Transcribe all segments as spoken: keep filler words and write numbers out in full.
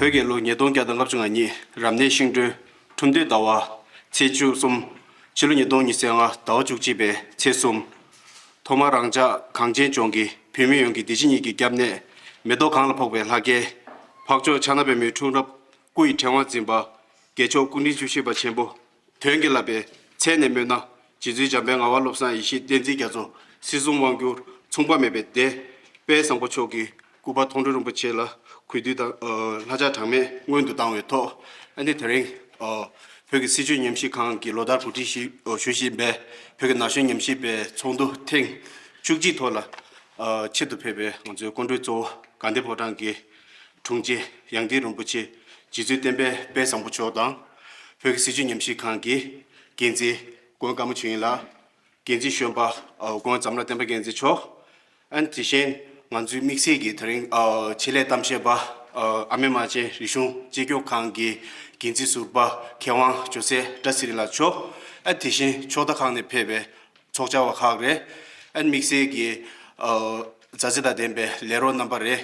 བོད་རྒྱལ་ལོ་ཉིས་སྟོང་བརྒྱ་དང་ལྔ་བཅུ་ང་གཉིས། རབ་གནས་ཤིང་སྦྲུལ། ཁྲུམས་སྟོད་ཟླ་བ། ཕྱི་ལོ་ཉིས་སྟོང་ཉི་ཤུ་རྩ་ལྔ། ཟླ་བ་བཅུ་གཅིག་པའི་ཚེས་གསུམ། ཐོག་མར་རང་ཅག་གངས་ཅན་ལྗོངས་ཀྱི་བོད་མི་ཡོངས་ཀྱི་བདེ་སྐྱིད་ཉིད་ཀྱི་སྐྱབས་གནས། མེ་ཏོག་གང་ལ་ཕོག་པའི་ལྷ་སྐལ། འཕགས་མཆོག་ཕྱག་ན་པདྨོའི་འཁྲུངས་རབས། སྐུ་ཡི་ཕྲེང་བ་འཛིན་པ། རྒྱལ་མཆོག་སྐུ་ཕྲེང་བཅུ་བཞི་པ་ཆེན་པོ། དོན་གྱིས་བརླབས་པའི་མཚན་ནས་སྨོས་ན། རྗེ་བཙུན་འཇམ་དཔལ་ངག་དབང་བློ་བཟང་ཡེ་ཤེས་བསྟན་འཛིན་རྒྱ་མཚོ། སྲིད་གསུམ་དབང་བསྒྱུར་མཚུངས་པ་མེད་པའི་སྡེ། དཔལ་བཟང་པོ་མཆོག་གི་སྐུ་པར་མཐོང་གྲོལ་རིན་པོ་ཆེ་ལ་གུས་འདུད་དང་ལྷ་ལྕགས་གྲངས་མེད་སྔོན་དུ་བཏང་བའི་ཐོག་ཨ་ནི་དེ་རིང་བོད་ཀྱི་སྲིད་བྱུས་ཉམས་ཞིབ་ཁང་གི་ལོ་ལྟར་གོ་སྒྲིག་ཞུ་ཞུ་བཞིན་པའི་བོད་ཀྱི་ན་གཞོན་ཉམས་ཞིབ་པའི་ཚོགས་འདུ་ཐེངས་བཅུ་གཅིག་ཐོག་ལ་ཆེད་དུ་ཕེབས་པའི་ང་ཚོའི་སྐུ་མགྲོན་གཙོ་བོ་དགའ་ལྡན་ཕོ་བྲང་གི་དྲུང་ཆེ་ཡང་སྟེང་རིན་པོ་ཆེ་རྗེ་བཙུན་བསྟན་པའི་དཔལ་བཟང་པོ་མཆོག་དང་། བོད་ཀྱི་སྲིད་བྱུས་ཉམས་ཞིབ་ཁང་གི་འགན་འཛིན་སྐུ་ངོ་ཀརྨ་ཆོས་དབྱིངས་ལགས། འགན་འཛིན་གཞོན་པ་སྐུ་ངོ་འཛམ་ལྷ་བསྟན་པ་རྒྱལ་མཚན་མཆོག་ཨན་དེ་བཞིན་ང་ཚོའི་དམིགས་བསལ་གྱི་དེ་རིང་ཆེད་ལས་གཏམ་བཤད་པ་ཨ་མེ་རྨ་ཆེན་རིག་གཞུང་གཅེས་སྐྱོང་ཁང་གི་འགན་འཛིན་ཟུར་པ་མཁས་དབང་ཇོ་སྲས་བཀྲ་ཚེ་རིང་ལགས་མཆོག་ཨན་དེ་བཞིན་ཕྱོགས་མཐའ་ཁག་ནས་ཕེབས་པའི་ཚོགས་བཅར་བ་ཁག་རེད། ཨན་དམིགས་བསལ་གྱི་མཛའ་བརྩེ་དང་ལྡན་པའི་ལས་རོགས་རྣམ་པ་རེད།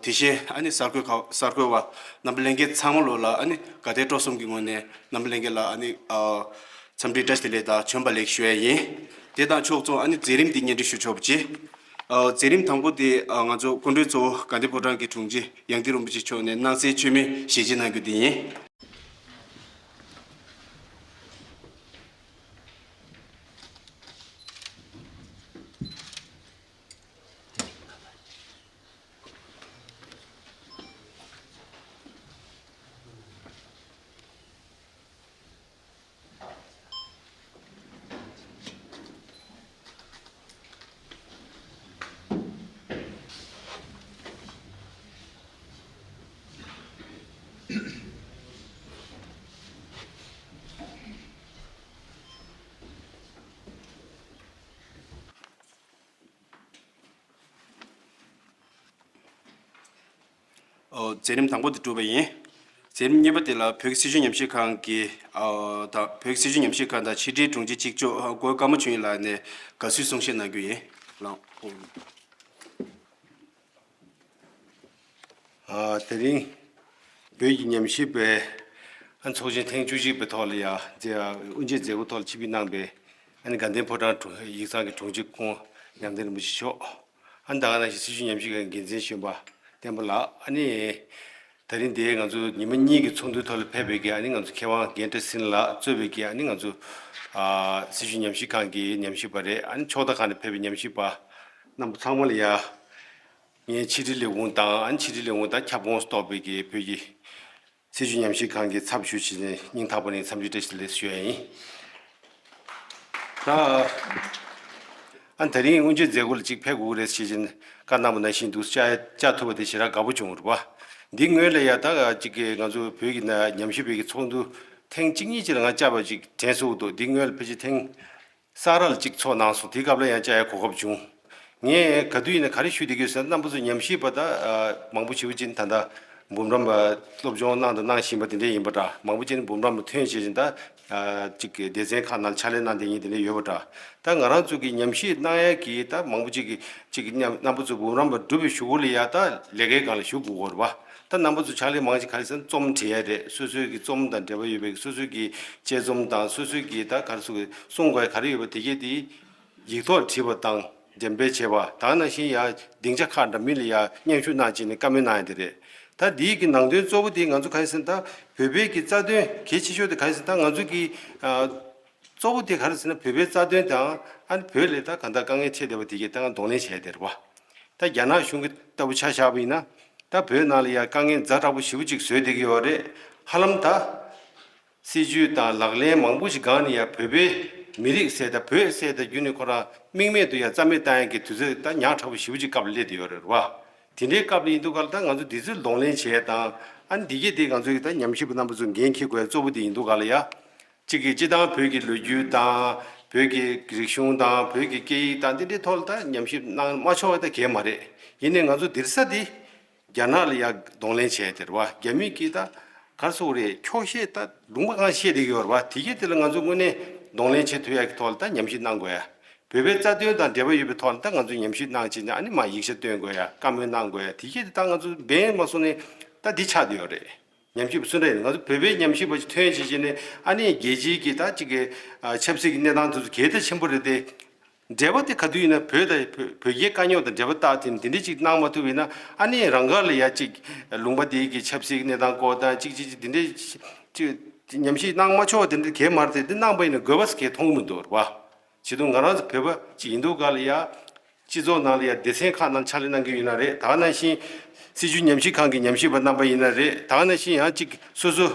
དེ་བཞིན་ཨ་ནི་གསར་འགོད་ཁག་གསར་འགོད་པ་རྣམ་པ་ལྷན་རྒྱས་ཚང་མ་ལོ་ལ་ཨ་ནི་དགའ་དད་སྤྲོ་གསུམ་གྱི་ངོས་ནས་རྣམ་པ་ལྷན་རྒྱས་ལ་ཨ་ནི་འཚམས་འདྲི་བཀྲ་ཤིས་བདེ་ལེགས་དང་བྱོན་པ་ལེགས་ཞུ་ཡ་ཡིན། དེ་དང་ཕྱོགས་མཚུངས་ཨ་ནི་མཛད་རིམ་འདི་སྙན་སྒྲོན་ཞུ་ཆོག་པ་བྱེད། མཛད་རིམ་དང་པོ་དེ་ང་ཚོ་སྐུ་མགྲོན་གཙོ་བོ་དགའ་ལྡན་ཕོ་བྲང་གི་དྲུང་ཆེ་ཡང་སྟེང་རིན་པོ་ཆེ་མཆོག་ནས་སྣང་གསལ་མཆོད་མེ་ཞལ་ཕྱེ་གནང་རྒྱུ་དེ་ཡིན། མཛད་རིམ་དང་པོ་དེ་གྲུབ་པ་ཡིན། མཛད་རིམ་གཉིས་པ་དེ་ལ་བོད་ཀྱི་སྲིད་བྱུས་ཉམས་ཞིབ་ཁང་གི་ཨ་དང་བོད་ཀྱི་སྲིད་བྱུས་ཉམས་ཞིབ་ཁང་དང་ཕྱི་དྲིལ་དྲུང་ཆེ་གཅིག་ལྕོགས་སྐུ་ངོ་ཀརྨ་ཆོས་དབྱིངས་ལགས་ནས་དགའ་བསུའི་གསུང་བཤད་གནང་རྒྱུ་ཡིན། ལགས། ཨ་དེ་རིང་བོད་ཀྱི་ཉམས་ཞིབ་པའི་ཨ་ཚོགས་ཆེན་ཐེངས་བཅུ་གཅིག་པའི་ཐོག་ལ་ཡ་མཛད་དབུ་འབྱེད་མཛད་སྒོ་ཐོག་ལ་ཆིབས་བསྒྱུར་གནང་པའི་ཨ་ནི་དགའ་ལྡན་ཕོ་བྲང་དྲུང་ཡིག་ཚང་གི་དྲུང་ཆེ་སྐུ་ངོ་ཉང་བསྟན་རིན་པོ་ཆེ་མཆོག་ཨ་ནི་ད་ག་ནང་བཞིན་སྲིད་བྱུས་ཉམས་ཞིབ་ཁང་གི་འགན་འཛིན་གཞོན་པ་བསྟན་པ་ལགས། ཨ་ནི་དེ་རིང་འདིའི་ང་ཚོ་ཉི་མ་གཉིས་ཀྱི་ཚོགས་འདུའི་ཐོག་ལ་ཕེབས་པའི་གི་ཨ་ནི་ང་ཚོ་མཁས་དབང་རྒན་བཀྲ་ཤིས་ལགས་གཙོས་པའི་གི་ཨ་ནི་ང་ཚོ་ཨ་སྲིད་བྱུས་ཉམས་ཞིབ་ཁང་གི་ཉམས་ཞིབ་པ་རེད། ཨ་ནི་ཕྱོགས་མཐའ་ཁག་ནས་ཕེབས་པའི་ཉམས་ཞིབ་པ་རྣམ་པ་ཚང་མ་ལ་ཡ། ངས་ཕྱི་དྲིལ་ལས་ཁུངས་དང་ཨ་ནི་ཕྱི་དྲིལ་ལས་ཁུངས་དང་ཁྱབ་ཁོངས་སུ་གཏོགས་པའི་གི་བོད་ཀྱི་སྲིད་བྱུས་ཉམས་ཞིབ་ཁང་གི་ཚབ་ཞུ་བྱས་ནས་སྙིང་ཐག་པ་ནས་འཚམས་འདྲི་བཀྲ་ཤིས་བདེ་ལེགས་ཞུ་ཡ་ཡིན། ད་ཨ་ནི་དེ་རིང་དབུ་འབྱེད་མཛད་སྒོ་ལ་གཅིག་ཕེབས་དགོས་རེད་ཞེས་བྱས་ནས་བཀའ་གནང་བ་ནང་བཞིན་འདུག་བཅར་བཅར་ཐུབ་པ་དེ་ཞེ་དྲག་དགའ་པོ་བྱུང་རེད་པ། འདི་སྔོན་ལ་ཡ་ད་གཅིག་གི་ང་ཚོ་བོད་ཀྱི་ན་ཉམས་ཞིབ་པའི་གི་ཚོགས་འདུ་ཐེངས་གཅིག་གཉིས་ཅིག་ལ་ང་བཅར་བ་ཅིག་དྲན་སོང་འདུག་འདི་སྔོན་ལ་ཕལ་ཆེར་ཐེངས་ས་ར་ལ་གཅིག་ཚོགས་གནང་སོང་། དེའི་སྐབས་ལ་ཡང་བཅར་ཡ་གོ་སྐབས་བྱུང་། ངས་ག་དུས་ཡིན་ན་ག་རེ་ཞུ་བསྡད་ཀྱི་ཡོད་ཟེར་ན་རྣམ་པ་ཚོ་ཉམས་ཞིབ་པ་ད་མང་པོ་ཞེ་པོ་ཅིག་ད་ལྟ་འབུམ་རམས་པ་སློབ་སྦྱོང་གནང་དང་གནང་བཞིན་པ་དེ་འདྲས་ཡིན་པ་འདྲ། མང་པོ་ཅིག་ནི་འབུམ་རམས་པ་ཐོན་བྱས་ཤིང་ད་ཅིག་སྡེ་ཚན་ཁག་ནང་ཕྱག་ལས་གནང་བསྡད་མཁན་དེ་འདྲས་ཡོད་པ་འདྲ། ད་ང་རང་ཚོ་གི་ཉམས་ཞིབ་གནང་ཡ་གི་ད་མང་པོ་ཅིག་གི་ཅིག་རྣམ་པ་ཚོ་འབུམ་རམས་པ་སྒྲུབ་པའི་གཞུག་གུ་ལ་ཡ་ད་ལས་ཀའི་སྒང་ལ་ཞུགས་དགོས་ཀྱི་ཡོད་རེད་པ། ད་རྣམ་པ་ཚོ་ཕྱག་ལས་མང་ཆེ་ག་རེ་ཟེར་ན་རྩོམ་འབྲི་ཡ་རེད། སོ་སོའི་གི་རྩོམ་དང་འབྲེལ་བ་ཡོད་པའི་སོ་སོའི་གི་དཔྱད་རྩོམ་དང་སོ་སོའི་གི་ད་ག་རེ་ཟེར་དགོས་གསུང་དགོས་ཡ་ག་རེ་ཡོད་པ་དེ་གས་དེ་ཡིག་ཐོག་བྲིས་པ་དང་འགྲེམས་སྤེལ་བྱས་པ་དང་ནང་བཞིན་ཡ་སྡིངས་ཆ་ཁག་འདྲ་མིན་ལ་ཡ་སྙན་ཞུ་གནང་བྱས་ནས་བཀའ་མོལ་གནང་ཡ་དེ་རེད། ད་འདིའི་གི་ནང་དོན་གཙོ་བོ་དེ་ང་ཚོ་ག་རེ་ཟེར་ན་ད་བོད་པའི་གི་རྩ་དོན་གལ་ཆེ་ཤོས་དེ་ག་རེ་ཟེར་ན་ད་ང་ཚོ་གི་གཙོ་བོ་དེ་ག་རེ་ཟེར་ན་བོད་པའི་རྩ་དོན་དང་ཨ་ནི་བོད་ལ་ད་གང་ལྟར་དཀའ་ངལ་འཕྲད་བསྡད་པ་དེ་གས་ད་ང་གདོང་ལེན་བྱས་ཡ་དེ་རེད་པ། ད་རྒྱ་ནག་གཞུང་གི་ལྟ་བུ་ཆ་བཞག་པ་ཡིན་ན། ད་བོད་ནང་ལ་ཡ་དཀའ་ངལ་ཛ་དྲག་པོ་ཞེ་པོ་ཅིག་བཟོས་བསྡད་ཀྱི་ཡོད་རེད། ཧ་ལམ་ད་སྲིད་ཇུས་དང་ལག་ལེན་མང་པོ་ཞིག་སྒང་ནས་ཡ་བོད་པའི་མི་རིགས་ཟེར་ད་བོད་ཟེར་ད་རྒྱུན་ནས་ཁོ་རང་དམིགས་མེད་དུ་ཡ་རྩ་མེད་བཏང་ཡ་གི་དུས་ཚོད་ད་ཉག་ཕྲ་པོ་ཞེ་པོ་ཅིག་སྐབས་ལ་སླེབས་བསྡད་ཡོད་རེད་བ། དེ་འདྲའི་སྐབས་ལ་ཡིན་དུས་ག་ལ་ད་ང་ཚོ་འདི་ཚོའི་གདོང་ལེན་བྱས་ཡ་དང་ཨ་ནི་འདི་གས་དེ་ང་ཚོའི་ད་ཉམས་ཞིབ་པ་རྣམ་པ་ཚོ་འགན་འཁྱེར་དགོས་ཡ་གཙོ་བོ་དེ་ཡིན་དུས་ག་ལ་ཡ། གཅིག་གིས་སྤྱི་བཏང་བོད་ཀྱི་ལོ་རྒྱུས་དང་བོད་ཀྱི་རིག་གཞུང་དང་བོད་ཀྱི་སྐད་ཡིག་དང་འདི་འདྲའི་ཐོག་ལ་ད་ཉམས་ཞིབ་གནང་མ་ཆོག་པ་ད་གལ་མ་རེད། ཡིན་ནའི་ང་ཚོ་འདིར་ས་འདི་རྒྱ་ནག་ལ་ཡ་གདོང་ལེན་བྱས་དེ་རེད་བ། རྒྱ་མི་གིས་ད་ག་རེ་ཟེར་དགོས་རེད། འཁྱོག་བཤད་ད་ལུང་པ་གང་བཤད་བསྡད་ཀྱི་ཡོད་རེད་བ། དེ་གས་དེ་ལ་ང་ཚོ་དངོས་གནས་གདོང་ལེན་བྱེད་ཐུབ་ཡ་གི་ཐོག་ལ་ད་ཉམས་ཞིབ་གནང་དགོས་ཡ། བོད་པའི་རྩ་དོན་དང་འབྲེལ་བ་ཡོད་པའི་ཐོག་ལ་ད་ང་ཚོ་ཉམས་ཞིབ་གནང་བྱས་ནས་ཨ་ནི་མ་ཡིག་ཆ་སྟོན་དགོས་ཡ། བཀའ་མོལ་གནང་དགོས་ཡ། དེ་གས་དེ་ད་ང་ཚོ་འབད་མ་སོང་ནས་ ད་འདི་ཆགས་བསྡད་ཡོད་རེད། ཉམས་ཞིབ་པ་སུ་འདྲ་ཡིན་ང་ཚོ་བོད་པའི་ཉམས་ཞིབ་པ་ཅིག་ཐོན་བྱེད་བྱས་ནས་ཨ་ནི་རྒྱལ་སྤྱིའི་གི་ད་ཅིག་གི་ཨ་ཆབ་སྲིད་ཀྱི་གནས་སྟངས་དེ་ཚོ་གལ་ཏེ་ཆེན་པོ་རེད་དེ། འབྲེལ་བ་དེ་ག་དུས་ཡིན་ན་བོད་དང་བོད་བོད་རྒྱའི་དཀའ་རྙོག་དང་འབྲེལ་བ་བཏགས་དེ་འདི་འདྲ་ཅིག་གནང་མ་ཐུབ་པ་ཡིན་ན་ཨ་ནི་རང་དགར་ལ་ཡ་ཅིག་ལུང་པ་དེའི་གི་ཆབ་སྲིད་ཀྱི་གནས་སྟངས་སྐོར་དང་ཅིག་ཅིག་ཅིག་འདི་འདྲ་ཅིག་ཉམས་ཞིབ་གནང་མ་ཆོག་དེ་འདྲ་གལ་མ་རེད་དེ་འདི་གནང་པ་ཡིན་ན་དགོས་པ་ཟེར་གལ་མཐོང་གི་མི་འདུག་རེད་བ། བྱེད་དུས་ང་རང་ཚོ་བོད་པ་ཅིག་ཡིན་དུས་ག་ལ་ཡ། སྤྱི་ཚོགས་ནང་ལ་ཡ་སྡེ་ཚན་ཁག་ནང་ཕྱག་ལས་གནང་གི་ཡོད་ན་རེད། ད་ག་ནང་བཞིན་སྲིད་བྱུས་ཉམས་ཞིབ་ཁང་གི་ཉམས་ཞིབ་པ་རྣམ་པ་ཡིན་ན་རེད། ད་ག་ནང་བཞིན་ཡང་ཅིག་སོ་སོ་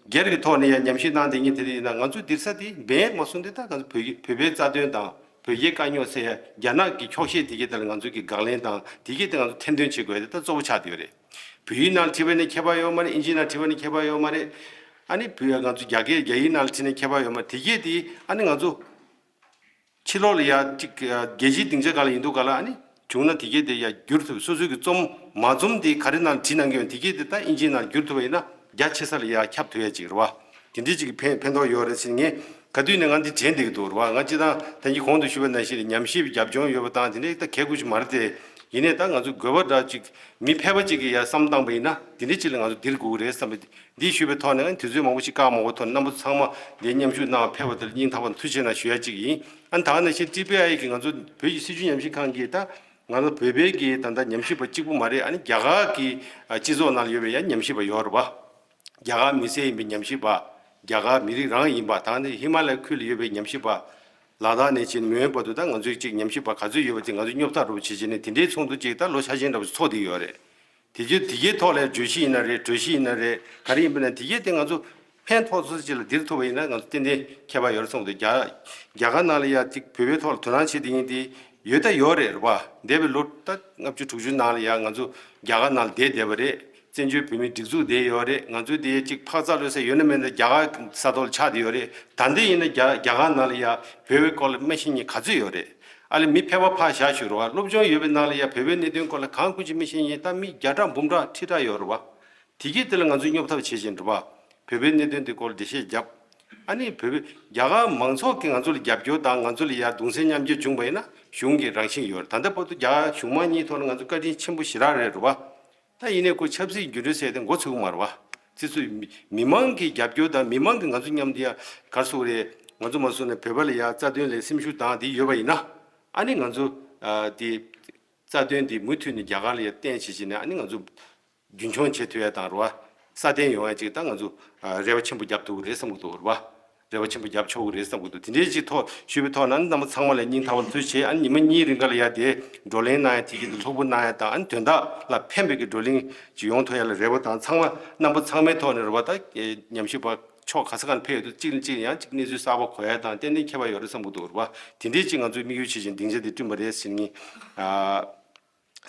སྒེར་གྱི་ཐོག་ནས་ཡ་ཉམས་ཞིབ་གནང་བསྡད་མཁན་དེ་འདྲ་ཡིན་ན་ང་ཚོ་འདིར་ས་དེ་འབེན་མ་སོང་དེ་ད་ང་ཚོ་བོད་ཀྱི་བོད་པའི་རྩ་དོན་དང་བོད་རྒྱའི་དཀའ་རྙོག་སེལ་ཡ་རྒྱ་ནག་གི་འཁྱོག་བཤད་དེ་གའི་ཐད་ལ་ང་ཚོ་གི་དགག་ལན་དང་དེ་གའི་ཐད་ང་ཚོ་ཐེར་འདོན་བྱེད་དགོས་དེ་ད་གཙོ་བོ་ཆགས་བསྡད་ཡོད་རེད། བོད་ཡིག་ནང་ལ་བྲིས་པ་ནི་ཁྱད་པར་ཡོད་མ་རེད། ཨིན་ཇིའི་ནང་བྲིས་པ་ནི་ཁྱད་པར་ཡོད་མ་རེད། ཨ་ནི་བོད་ཡིག་ང་ཚོ་རྒྱ་སྐད་རྒྱ་ཡིག་ནང་ལ་བྲིས་ནས་ཁྱད་པར་ཡོད་མ་རེད། དེ་གའི་དེ་ཨ་ནི་ང་ཚོ། ཕྱི་ལོགས་ལ་ཡ་གཅིག་རྒྱལ་སྤྱིའི་སྡིངས་ཆ་སྒང་ལ་ཡིན་དུས་ག་ལ་ཨ་ནི་བྱུང་ན་དེ་གས་དེ་ཡ་བསྒྱུར་ཐུབ། སོ་སོའི་གི་རྩོམ་མ་རྩོམ་དེ་ག་རེ་ནང་བྲིས་གནང་གི་ཡོད་དེ་གས་དེ་ད་ཨིན་ཇིའི་ནང་བསྒྱུར་ཐུབ་པ་ཡིན་ན་རྒྱ་ཆེ་ས་ལ་ཡ་ཁྱབ་ཐུབ་ཡ་ཅིག་རེད་བ། དེ་འདྲའི་ཅིག་གི་ཕན་ཕན་ཐོགས་ཡོད་རེད་ཟེར་ངས་ག་དུས་ནས་ང་འདི་དྲན་བསྡད་ཀྱི་འདུག་རེད་བ། ང་སྤྱི་བཏང་ད་གིན་གོང་དུ་ཞུས་པ་ནང་བཞིན་ཉམས་ཞིབ་རྒྱབ་ལྗོངས་ཡོད་པ་དང་དེ་འདྲའི་ད་གལ་དགོས་ཅིག་མ་རེད་དེ། ཡིན་ནའི་ད་ང་ཚོ་དགོས་པ་འདྲ་ཅིག་མི་ཕལ་པ་ཅིག་གིས་ཡ་བསམ་བཏང་པ་ཡིན་ན་དེ་འདྲའི་ཅིག་ལ་ང་ཚོ་འདིར་དགོས་ཀྱི་རེད་བསམ་པ། འདི་ཞུས་པའི་ཐོག་ནས་དུས་ཚོད་མང་པོ་ཞིག་བཀག་མ་དགོས་ཐོག་ནས་རྣམ་པ་ཚང་མ་འདི་མཉམ་ཞུགས་གནང་བ་ཕེབས་པ་དེར་སྙིང་ཐག་པ་ནས་ཐུགས་རྗེ་ཆེ་གནང་ཞུ་ཡ་གཅིག་ཡིན། ཨ་ནི་ད་ག་ནང་བཞིན་ཊི་བི་ཨའི་གིས་ང་ཚོ་བོད་ཀྱི་སྲིད་བྱུས་ཉམས་ཞིབ་ཁང་གིས་ད་ང་ཚོ་བོད་པའི་གི་ད་ལྟ་ཉམས་ཞིབ་པ་གཅིག་པུ་མ་རེད། ཨ་ནི་རྒྱ་གར་གྱི་ཨ་སྤྱི་ཚོགས་ནང་ལ་ཡོད་པའི་ཡ་ཉམས་ཞིབ་པ་ཡོད་རེད་པ། རྒྱ་གར་མི་སེར་ཡིན་པའི་ཉམས་ཞིབ་པ། རྒྱ་གར་མི་རིགས་རང་ཡིན་པ་དང་ནི་ཧི་མ་ལ་ཡའི་ཁུལ་ལ་ཡོད་པའི་ཉམས་ཞིབ་པ། ལ་དྭགས་ནས་བྱས་ནས་མོན་བར་དུ་ད་ང་ཚོའི་གཅིག་ཉམས་ཞིབ་པ་ག་ཚོད་ཡོད་པ་དེ་ང་ཚོས་སྙོབ་ཐག་རུ་བྱེད་བྱས་ནས་དེ་འདྲའི་ཚོགས་འདུ་ཅིག་ད་ལོ་ཤ་ཆེན་འདྲ་པོ་ཞིག་ཚོགས་བསྡད་ཡོད་རེད། དེ་རྒྱུ་དེ་གའི་ཐོག་ལ་བརྗོད་གཞི་ཡིན་ན་རེད། གྲོས་གཞི་ཡིན་ན་རེད། ག་རེ་ཡིན་པ་ན་དེ་གའི་སྟེང་ང་ཚོ་ཕན་ཐོགས་ཚོད་ཅིག་ལ་འདིར་ཐུབ་པ་ཡིན་ན་ང་ཚོ་ཏན་ཏན་ཁྱད་པར་ཡོད་རེད་བསམ་གི་འདུག་རྒྱ་རྒྱ་གར་ནང་ལ་ཡ་ཅིག་བོད་པའི་ཐོག་ལ་དོ་སྣང་བྱེད་དེ་ཡིན་དེ་ཡོད་ད་ཡོད་རེད་རེད་པ། འདས་པའི་ལོ་ད་ལྔ་བཅུ་དྲུག་ཅུ་ནང་ལ་ཡ་ང་ཚོ་རྒྱ་གར་ནང་ལ་བསྡད་བསྡད་པ་རེད། བཙན་བྱོལ་བོད་མིའི་སྒྲིག་འཛུགས་བསྡད་ཡོད་རེད། ང་ཚོའི་དེ་ཅིག་འཕག་འཚག་ལོས་ས་ཡོད་ན་མེད་ན་རྒྱ་གར་ས་ཐོག་ལ་ཆགས་བསྡད་ཡོད་རེད། ད་ལྟ་ཡིན་ན་རྒྱ་རྒྱ་གར་ནང་ལ་ཡ་བོད་པའི་སྐོར་ལ་མི་ཤེས་མཁན་ག་ཚོད་ཡོད་རེད། ཨ་ལེ་མི་ཕལ་པ་ཕར་བཞག་ཞུ་རོགས། སློབ་སྦྱོང་ཡོད་པའི་ནང་ལ་ཡ་བོད་པའི་གནད་དོན་སྐོར་ལ་གང་དགོས་ཀྱི་མི་ཤེས་མཁན་ད་མི་བརྒྱ་ཕྲག་འབུམ་ཕྲག་ཁྲི་ཕྲག་ཡོད་རེད་བ། དེ་གས་དེ་ལ་ང་ཚོས་སྙོབ་ཐབས་བྱེད་བཞིན་རེད་བ། བོད་པའི་གནད་དོན་དེ་སྐོར་ལ་འགྲེལ་བཤད་བརྒྱབ། ཨ་ནི་བོད་པའི་རྒྱ་གར་མང་ཚོགས་ཀྱིས་ང་ཚོ་ལ་རྒྱབ་སྐྱོར་དང་ང་ཚོ་ལ་ཡ་གདུང་སེམས་མཉམ་སྐྱེད་བྱུང་བ་ཡིན་ན་གཞུང་གི་རང་བཞིན་ཡོད་རེད། ད་ལྟ་བར་དུ་རྒྱ་གར་གཞུང་མང་གཉིས་ཐོག་ནས་ང་ཚོ་བཀའ་དྲིན་ཆེན་པོ་ཞེ་དྲག་རེད་རེད་བ། ད་ཡིན་ནའི་ཁོ་ཆབ་སྲིད་འགྱུར་འགྲོས་ཟེར་དེ་མགོ་ཚོས་ཀྱི་མ་རེད་བ། སྤྱི་ཚོགས་མི་མི་མང་གི་རྒྱབ་སྐྱོར་དང་མི་མང་གིས་ང་ཚོ་མཉམ་དུ་ཡ་ག་རེ་ཟེར་དགོས་རེད། ང་ཚོ་མ་སོང་ནས་བོད་པ་ལ་ཡ་རྩ་དོན་ལ་སེམས་ཤུགས་དང་དེ་ཡོད་པ་ཡིན་ན། ཨ་ནི་ང་ཚོ་ཨ་དེ་རྩ་དོན་དེ་མུ་མཐུད་ནས་རྒྱ་གར་ལ་ཡ་བརྟེན་བྱེད་བྱེད་ནས་ཨ་ནི་ང་ཚོ་རྒྱུན་འཁྱོངས་བྱེད་ཐུབ་ཡ་དང་རེད་བ། སྲ་བརྟན་ཡོང་ཡ་ཅིག་ད་ང་ཚོ་ཨ་རེ་བ་ཆེན་པོ་རྒྱབ་ཐུབ་ཀྱི་རེད་བསམ་གྱི་འདུག་རེད་བ། རེ་བ་ཆེན་པོ་རྒྱབ་ཆོག་གི་རེད་བསམ་གྱི་འདུག་དེ་འདྲའི་ཅིག་ཐོག་ཞུས་པའི་ཐོག་ན་རྣམ་པ་ཚང་མ་ལ་སྙིང་ཐག་པ་ནས་ཐུགས་རྗེ་ཆེ། ཨ་ནི་ཉི་མ་གཉིས་རིང་ག་ལ་ཡ་དེ་བགྲོ་གླེང་གནང་ཡ་དེ་གི་ལྷུག་པོ་གནང་ཡ་དང་ཨ་ནི་དོན་དག་ལ་ཕན་པའི་གི་བགྲོ་གླེང་ཅིག་ཡོང་ཐུབ་ཡ་ལ་རེ་བ་དང་ཚང་མ་རྣམ་པ་ཚང་མའི་ཐོག་ནས་རེད་བ། ད་ཉམས་ཞིབ་པ་ཕྱོགས་ག་ས་ག་ནས་ཕེབས་ཡོད་དུས་གཅིག་ནས་གཅིག་ཡང་ཅིག་གནས་ཚུལ་གསར་པ་གོ་ཡ་དང་ཏན་ཏན་ཁྱད་པར་ཡོད་རེད་བསམ་གྱི་འདུག་རེད་བ། དེ་འདྲའི་ཅིག་ང་ཚོས་དམིགས་ཡུལ་བྱེད་བཞིན་སྡིངས་ཆ་དེ་བསྐྲུན་པ་རེད་ཟེར་ངས་ཨ།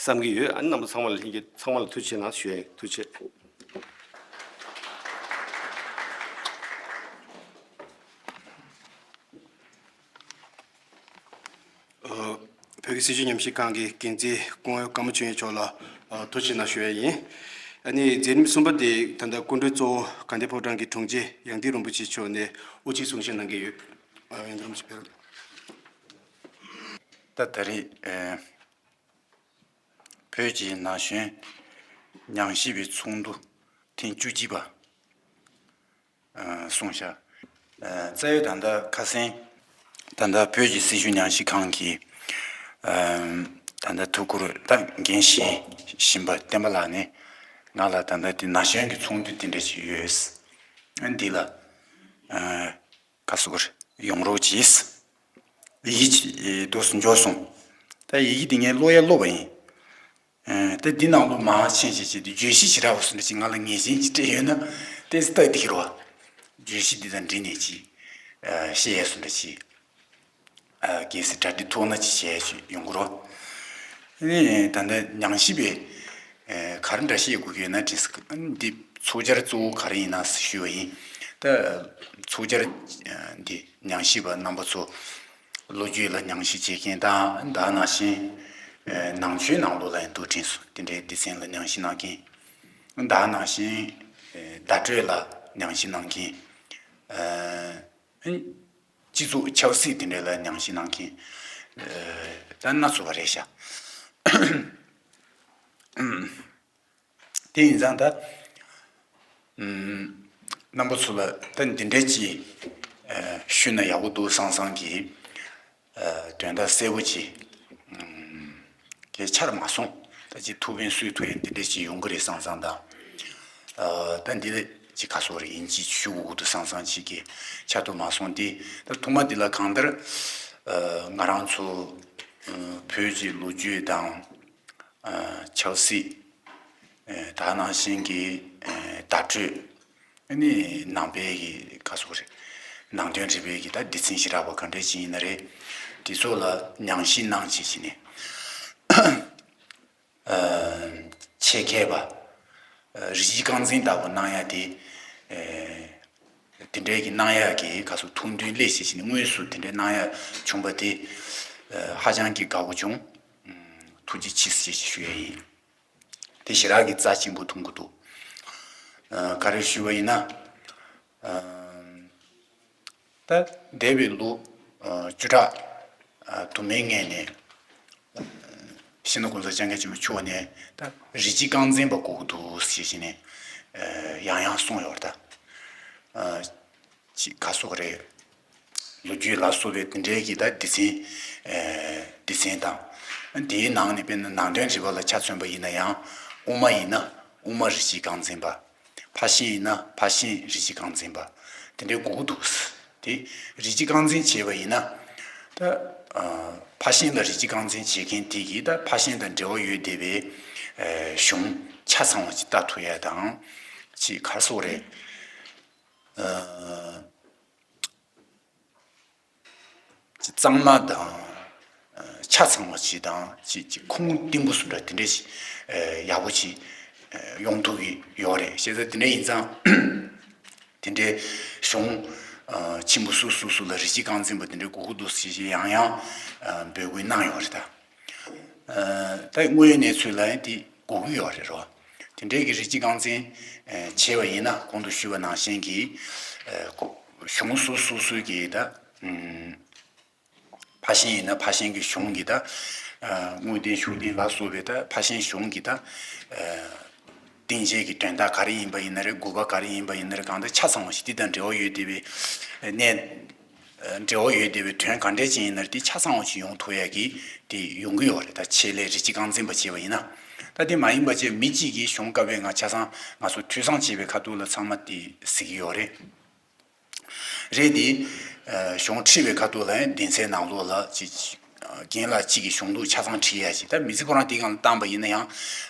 བསམ་གྱི་ཡོད། ཨ་ནི་རྣམ་པ་ཚང་མ་ལ་ལྷན་རྒྱས་ཚང་མ་ལ་ཐུགས་རྗེ་ཆེ་གནང་ཞུ་ཡ་ཡིན། ཐུགས་རྗེ་ཆེ། ཨ། བོད་ཀྱི་སྲིད་བྱུས་ཉམས་ཞིབ་ཁང་གི་འགན་འཛིན་སྐུ་ངོ་ཀརྨ་ཆོས་དབྱིངས་མཆོག་ལ་ཨ་ཐུགས་རྗེ་ཆེ་གནང་ཞུ་ཡ་ཡིན། ཨ་ནི་མཛད་རིམ་གསུམ་པ་དེ་ད་ལྟ་སྐུ་མགྲོན་གཙོ་བོ་དགའ་ལྡན་ཕོ་བྲང་གི་དྲུང་ཆེ་ཡང་ཏི་རིན་པོ་ཆེ་མཆོག་ནས་དབུ་འབྱེད་གསུང་བཤད་གནང་གི་ཡོད། ཨ་ཡང་ཏི་རིན་པོ་ཆེ་ཕེབས་རོགས། ད་ད་རེས་ཨ། བོད་ཀྱི་ན་གཞོན་ཉམས་ཞིབ་པའི་ཚོགས་འདུ་ཐེངས་བཅུ་གཅིག་པ་ཨ་གསུང་བཤད། ཨ་རྩ་བའི་ད་ལྟ་ཁ་སང་ད་ལྟ་བོད་ཀྱི་སྲིད་བྱུས་ཉམས་ཞིབ་ཁང་གི་ཨ་ད་ལྟ་ཐུགས་ཁུར་ད་འགན་བཞེས་བཞིན་པ་བསྟན་པ་ལགས་ནས་ང་ལ་ད་ལྟ་དེ་ན་གཞོན་གྱི་ཚོགས་འདུ་དེ་འདྲ་ཞིག་ཡོད། ཨ་འདི་ལ་ཨ། ཁ་སུ་གར་ཡོང་རོགས་གྱིས། ཡིག་ཆ་དུས་སུ་འབྱོར་སོང་། ད་ཡི་གེ་འདི་ངས་ཀློག་ཡ་ཀློག་པ་ཡིན། ཨ་ད་འདི་ནང་ལོགས་མར་ཕྱིན་བྱས་བྱས་ཏེ་བརྗོད་གཞི་ཞེ་དྲག་པོ་སུ་འདྲ་ཅིག་ང་ལ་ངེས་ཅན་ཅིག་སྤྲད་ཡོད་ན་ཏོག་ཙམ་ལྟ་བསྡད་ཀྱི་རེད་བ། བརྗོད་གཞི་འདི་དང་འབྲེལ་ནས་ཅིག་ཨ་བཤད་ཡས་སུ་འདྲ་ཅིག་ཨ་གལ་སྲིད་གྲ་སྒྲིག་ཐུབ་ན་ཅིག་བྱས་ཡོང་གི་རེད། ཨ་ནི་ད་ལྟ་ཉམས་ཞིབ་པའི་ཨ་ག་རེ་འདྲ་བཤད་དགོས་ཀྱི་ཡོད་ན་དྲིས། ཨ་ནི་འདི་ཚོགས་བཅར་གཙོ་བོ་ག་རེ་ཡིན་ན་ཞུས་པ་ཡིན། ད་ཚོགས་བཅར་ཨ་འདི་ཉམས་ཞིབ་པ་རྣམ་པ་ཚོ་ལོ་རྒྱུས་ལ་ཉམས་ཞིབ་བྱེད་མཁན་དང་ད་ནང་བཞིན་ཨ་ནང་ཆོས་ནང་ལོགས་ལ་ཡང་དུ་དྲིན་སོ་དེ་འདྲའི་སྡེ་ཚན་ལ་ཉམས་ཞིབ་གནང་མཁན། ད་ནང་བཞིན་ཨ་བརྡ་སྤྲོད་ལ་ཉམས་ཞིབ་གནང་མཁན། ཨ་སྤྱི་ཚོགས་ཆབ་སྲིད་དེ་འདྲ་ལ་ཉམས་ཞིབ་གནང་མཁན་ཨ་ད་སྣ་ཚོགས་པ་རེད་ཤག་དེ་ཡིན་ཙང་ད་ རྣམ་པ་ཚོ་ལ་ད་འདི་འདྲ་ཅིག་ཞུས་ན་ཡག་པོ་འདུག་བསམ་བསམ་གྱི་དོན་དག་གསལ་པོ་ཅིག་གི་ཆར་མ་སོང་། ད་ཅིག་ཐུགས་ཕན་གསོས་ཐུབ་ཡ་འདི་འདྲ་ཅིག་ཡོང་གི་རེད་བསམ་བསམ་དང་། ད་འདི་ལ་ཅིག་ག་སོགས་རེད་ཡིན་ཅིག་ཞུ་དགོས་ཀྱི་འདུག་བསམ་བསམ་ཅིག་གི་ཆར་ཐུག་མ་སོང་དེ། ད་ཐོག་མ་འདི་ལ་གང་ལྟར་ང་རང་ཚོ་བོད་ཀྱི་ལོ་རྒྱུས་དང་། ཆབ་སྲིད། ད་ནང་བཞིན་གྱི་བརྡ་སྤྲོད། ཨ་ནི་ནང་པའི་གི་ག་སོགས་རེད། ནང་དོན་རིག་པའི་གི་ད་སྡེ་ཚན་ཞེ་དྲག་པ་ག་འདྲས་ཅིག་ཡིན་ན་རེད། དེ་ཚོ་ལ་ཉམས་ཞིབ་གནང་བྱེད་བྱས་ནས། ཆེད་མཁས་པ། རིགས་རྒྱུད་རྐང་འཛིན་ལྟ་བུ་གནང་ཡ་དེ། དེ་འདྲའི་གི་གནང་ཡ་གི་ག་སོགས་ཐུགས་འདུན་སླེབས་བྱེད་བྱས་ནས་དངོས་སུ་དེ་འདྲའི་གནང་ཡ་བྱུང་པ་དེ། ཧ་ཅང་གི་དགའ་པོ་བྱུང་། ཐུགས་རྗེ་ཆེ་ཞེས་ཞུ་ཡ་ཡིན། དེ་ཞེ་དྲག་གི་རྩ་ཆེན་པོ་མཐོང་གི་འདུག་ག་རེ་ཞུས་པ་ཡིན་ན། ད་འདས་པའི་ལོ་བཅུ་ཕྲག་དུ་མའི་སྔོན་ནས་སྤྱི་ནོར་༸གོང་ས་༸སྐྱབས་མགོན་ཆེན་པོ་མཆོག་ནས་ད་རིགས་རྒྱུད་རྐང་འཛིན་པ་དགོས་ཀྱི་འདུག་ཟེར་བྱས་ནས་ཡང་ཡང་གསུངས་ཡོད་རེད་ད། ཅིག་ག་སོགས་རེད། ལོ་རྒྱུས་ལ་སོགས་པའི་དེ་འབྲེལ་གྱི་ད་སྡེ་ཚན། སྡེ་ཚན་དང་། དེའི་ནང་ནས་དཔེར་ན་ནང་དོན་རིག་པ་ལ་ཆ་མཚོན་པ་ཡིན་ན་ཡང་དབུ་མ་ཡིན་ན་དབུ་མ་རིགས་རྒྱུད་རྐང་འཛིན་པ། ཕར་ཕྱིན་ཡིན་ན་ཕར་ཕྱིན་རིགས་རྒྱུད་རྐང་འཛིན་པ། དེ་འདྲའི་དགོས་ཀྱི་འདུག་དེ་རིགས་རྒྱུད་རྐང་འཛིན་བྱས་པ་ཡིན་ན། ད། ཕར་ཕྱིན་ལ་རིགས་རྒྱུད་རྐང་འཛིན་བྱེད་མཁན་དེ་གིས་ད་ཕར་ཕྱིན་དང་འབྲེལ་བ་ཡོད་བསྡད་པའི་གཞུང་ཆ་ཚང་བ་ཅིག་ལྟ་ཐུབ་ཡ་དང་། ཅིག་ག་རེ་ཟེར་དགོས་རེད། གཙང་མ་དང་། ཆ་ཚང་བ་ཞིག་དང་ཅིག་ཅིག་ཁུངས་བརྟན་པོ་སུ་འདྲ་དེ་འདྲ་ཞིག་ཡག་པོ་ཞིག་ཡོང་ཐུབ་ཀྱི་ཡོད་རེད། བྱས་ཙང་དེ་འདྲ་ཡིན་ཙང་། དེ་འདྲའི་གཞུང་ཆེན་པོ་སུ་སུ་སུ་ལ་རིགས་རྒྱུད་རྐང་འཛིན་པ་དེ་འདྲའི་དགོས་ཀྱི་འདུག་ཟེར་ཞིག་ཡང་ཡང་འབོད་སྐུལ་གནང་ཡོད་རེད་ད། ད་དངོས་ཡོད་གནས་ཚུལ་ལ་ཡང་དེ་དགོས་ཀྱི་ཡོད་རེད་རོ། དེ་འདྲའི་གི་རིགས་རྒྱུད་རྐང་འཛིན་བྱས་པ་ཡིན་ན་གོང་དུ་ཞུས་པ་ནང་བཞིན་གྱི་གཞུང་སོ་སོ་སོའི་གི་ད་ཕར་ཕྱིན་ཡིན་ན་ཕར་ཕྱིན་གྱི་གཞུང་གི་ད་དངོས་བསྟན་ཤུགས་བསྟན་ལ་སོགས་པའི་ད་ཕར་ཕྱིན་གཞུང་གི་ད་བསྟན་བྱའི་གི་དོན་དག་ག་རེ་ཡིན་པ་ཡིན་ན་རེད། དགོས་པ་ག་རེ་ཡིན་པ་ཡིན་ན་རེད། གང་ལྟར་ཆ་ཚང་བ་ཞིག་དེ་དང་འབྲེལ་བ་ཡོད་བསྡད་པའི་གནས། འབྲེལ་བ་ཡོད་བསྡད་པའི་དོན་ག་འདྲས་ཅིག་ཡིན་ན་དེ་ཆ་ཚང་བ་ཞིག་ཡོང་ཐུབ་ཡ་གི་དེ་ཡོང་གི་ཡོད་རེད། ད་ཆེད་ལས་རིགས་རྒྱུད་རྐང་འཛིན་པ་བྱས་པ་ཡིན་ན། ད་དེ་མ་ཡིན་པ་བྱས་མི་གཅིག་གིས་གཞུང་བཀའ་པོད་ལྔ་ཆ་ཚང་ང་ཚོ་ཐོས་བསམ་བྱས་པའི་ཁ་ཐུག་ལ་ཚང་མ་དེ་གཟིགས་ཀྱི་ཡོད་རེད། རེད་དེ། གཞུང་ཁྲིད་པའི་ཁ་ཐུག་ལ་ཡང་གདན་སའི་ནང་ལོགས་ལ་ཅིག་རྒན་ལགས་གཅིག་གིས་གཞུང་ལུགས་ཆ་ཚང་ཁྲིད་ཡ་ཅིག་ད་མི་ཚེ་ཁོ་རང་དེའི་སྒང་ལ་བཏང་པ་ཡིན་ན་ཡང་།